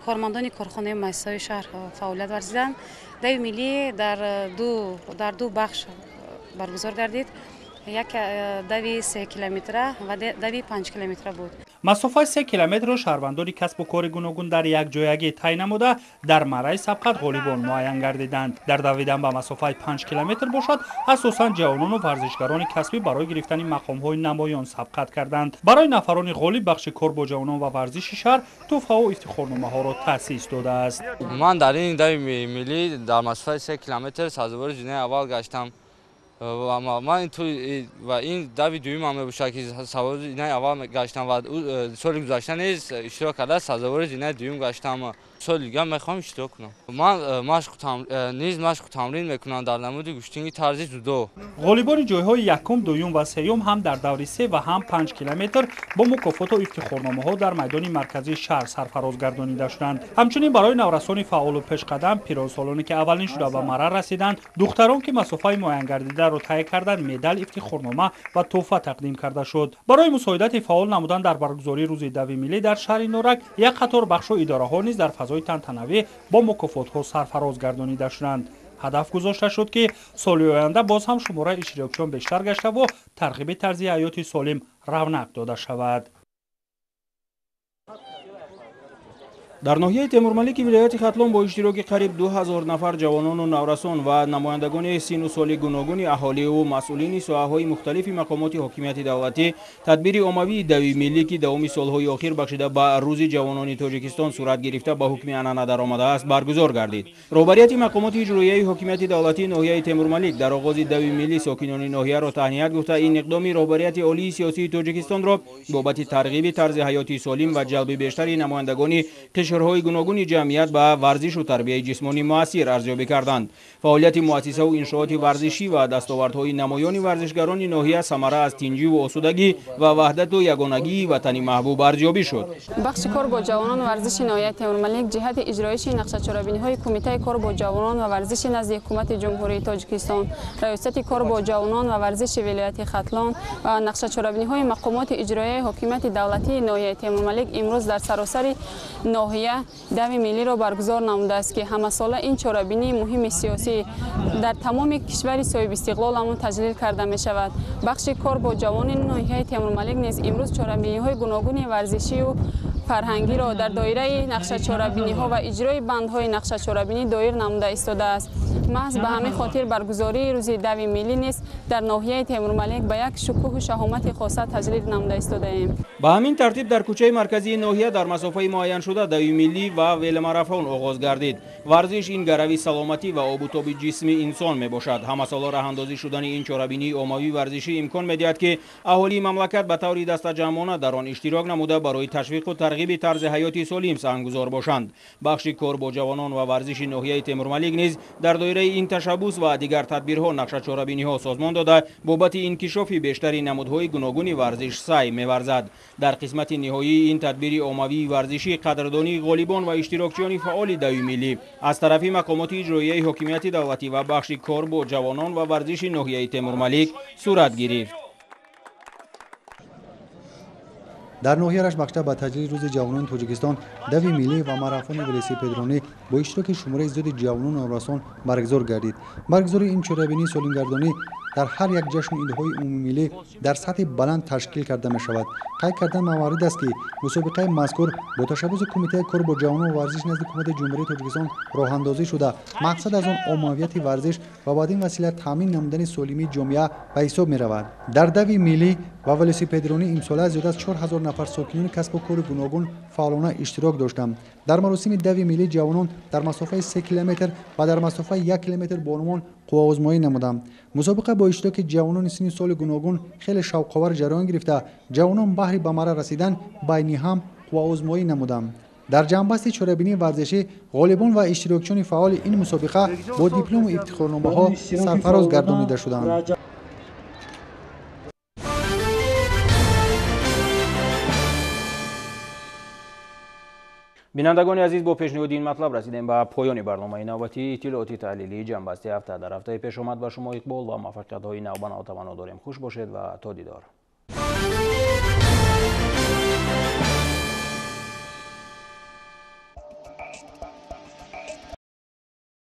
[SPEAKER 12] кормандони корхонаи муассисаҳои шаҳр фаъолият варзиданд. Дави миллӣ дар ду бахш баргузор гардид. Як дави 3 километра ва дави 5 километра буд.
[SPEAKER 10] Масофаи 3 километрро шаҳрвандони касбу кори гуногун дар якҷоягӣ тай намуда, дар мараи сабқат ғолибон муайян гардиданд. Дар давидан ба масофаи 5 километр бошад, асосан ҷавонону варзишгарони касбӣ барои гирифтани мақомҳои намоён сабқат карданд. Барои нафарони ғолиб бахши кор бо ҷавонон ва варзиши шаҳр тӯҳфаву ифтихорномаҳоро таъсис додааст.
[SPEAKER 9] Ман дар ин дави миллӣ дар масофаи 3 километр сазовори зинаи аввал гаштам. Ман ва ин дави дуюмам мебошад, ки сазовори зинаи аввал гаштам ва соли гузашта низ иштирок карда сазовори зинаи дуюм гаштам. Соли дигар мехоҳам иштирок кунам. Ман низ машқу тамрин мекунам дар намуди гӯштинги тарзи ҷудо.
[SPEAKER 10] Ғолибони ҷойҳои якум, дуюм ва сеюм ҳам дар даври 3 ва ҳам 5 километр бо мукофоту ифтихорномаҳо дар майдони марказии шаҳр сарфароз гардонида шуданд. Ҳамчунин барои наврасони фаъолу пешқадам, пиронсолоне ки аввалин шуда ба мара расиданд, духтарон ки масофаи муайянгардидаро тай карданд, медал, ифтихорнома ва тӯҳфа тақдим карда шуд. Барои мусоидати фаъол намудан дар баргузории рӯзи дави миллӣ дар шаҳри Норак як қатор бахшу идораҳо низ дар фазои тантанавӣ бо мукофотҳо сарфароз гардонида шуданд. Ҳадаф гузошта шуд, ки соли оянда боз ҳам шумораи иштирокчиён бештар гаштаву тарғиби тарзи ҳаёти солим равнақ дода шавад.
[SPEAKER 1] Дар ноҳияи Темурмалики вилояти Хатлон бо иштироки қариб 2000 нафар ҷавонону наврасон ва намояндагони сину соли гуногуни аҳоливу масъулини соҳаҳои мухталифи мақомоти ҳокимияти давлатӣ тадбири оммавии дави миллӣ, ки давоми солҳои охир бахшида ба Рӯзи ҷавонони Тоҷикистон сурат гирифта ба ҳукми анъана даромадааст, баргузор гардид. Роҳбарияти мақомоти иҷроияи ҳокимияти давлатии ноҳияи Темурмалик дар оғози дави миллӣ сокинони ноҳияро таҳният гуфта, ин иқдоми роҳбарияти олии сиёсии Тоҷикистонро бобати тарғиби тарзи ҳаёти солим ва ҷалби бештари намояндагони қишрҳои гуногуни ҷамъият ба варзишу тарбияи ҷисмонӣ муассир арзёбӣ карданд. Фаъолияти муассисаву иншооти варзишӣ ва дастовардҳои намоёни варзишгарони ноҳия самара аз тинҷиву осудагӣ ва ваҳдату ягонагии ватани маҳбуб арзёбӣ шуд.
[SPEAKER 13] Бахши кор бо ҷавонон варзиши ноҳияи Темурмалик ҷиҳати иҷроиши нақшачорабиниҳои Кумитаи кор бо ҷавонон ва варзиши назди Ҳукумати Ҷумҳурии Тоҷикистон, Раёсати кор бо ҷавонон ва варзиши вилояти Хатлон ва нақшачорабиниҳои мақомоти иҷроияи ҳокимияти давлатии ноҳияи Темурмалик имрӯз дар саросари ноҳия дави миллиро баргузор намудааст, ки ҳамасола ин чорабинии муҳими сиёсӣ дар тамоми кишвари соҳибистиқлоламон таҷлил карда мешавад. Бахши кор бо ҷавони ноҳияи Темурмалик низ имрӯз чорабиниҳои гуногуни варзишию фарҳангиро дар доираи нақшачорабиниҳо ва иҷрои бандҳои нақшачорабинӣ доир намуда истодааст. Маҳз ба ҳамин хотир баргузории рӯзи дави миллӣ низ дар ноҳияи Темурмалик ба як шукӯҳу шаҳомати хоса таҷлил намуда истодаем.
[SPEAKER 1] Ба ҳамин тартиб дар кӯчаи марказии ноҳия дар масофаи муайяншуда дави миллӣ ва веломарафон оғоз гардид. Варзиш ин гарави саломатӣ ва обутоби ҷисми инсон мебошад. Ҳамасола роҳандозӣ шудани ин чорабинии оммавии варзишӣ имкон медиҳад, ки аҳолии мамлакат ба таври дастаҷамъона дар он иштирок намуда барои ташвиқу тарғиби тарзи ҳаёти солим саҳмгузор бошанд. Бахши кор бо ҷавонон ва варзиши ноҳияи Темурмалик низ дар доираи ин ташаббус ва дигар тадбирҳо нақшачорабиниҳо созмон дода бобати инкишофи бештари намудҳои гуногуни варзиш саъй меварзад. Дар қисмати ниҳоии ин тадбири оммавии варзишӣ қадрдонии ғолибон ва иштирокчиёни фаъоли дави миллӣ аз тарафи мақомоти иҷроияи ҳокимияти давлатӣ ва бахши кор бо ҷавонон ва варзиши ноҳияи Темурмалик сурат гирифт.
[SPEAKER 14] Дар ноҳияи Рашт бахшида ба таҷлили Рӯзи ҷавонони Тоҷикистон дави миллӣ ва марафони велосипедронӣ бо иштироки шумораи зиёди ҷавонону наврасон баргузор гардид. Баргузории ин чорабинии солимгардонӣ дар ҳар як ҷашну идҳои умумимиллӣ дар сатҳи баланд ташкил карда мешавад. Қайд кардан маврид аст, ки мусобиқаи мазкур бо ташаббуси Кумитаи кор бо ҷавонон ва варзиш назди Ҳукумати Ҷумҳурии Тоҷикистон роҳандозӣ шуда, мақсад аз он оммавияти варзиш ва бад ин васила таъмин намудани солимии ҷомеа ба ҳисоб меравад. Дар дави миллӣ ва велосипедронӣ имсола зиёд аз 4000 нафар сокинони касбу кори гуногун фаъолона иштирок доштанд. Дар маросими дави миллӣ ҷавонон дар масофаи 3 километр ва дар масофаи 1 километр бонувон қувваозмоӣ намуданд. Мусобиқа бо иштироки ҷавонони синни соли гуногун хеле шавқовар ҷараён гирифта, ҷавонон баҳри ба мара расидан байни ҳам қувваозмоӣ намуданд. Дар ҷамъбасти чорабинии варзишӣ ғолибон ва иштирокчиёни фаъоли ин мусобиқа бо диплому ифтихорномаҳо сарфароз гардонида шуданд.
[SPEAKER 1] Бинандагони азиз, бо пешниҳоди ин матлаб расидем ба поёни барномаи навбатии иттилооти таҳлилии ҷамъбасти ҳафта. Дар ҳафтаи пешомад ба шумо иқбол ва муваффақиятҳои навбанав таманно дорем. Хуш бошед ва то дидор.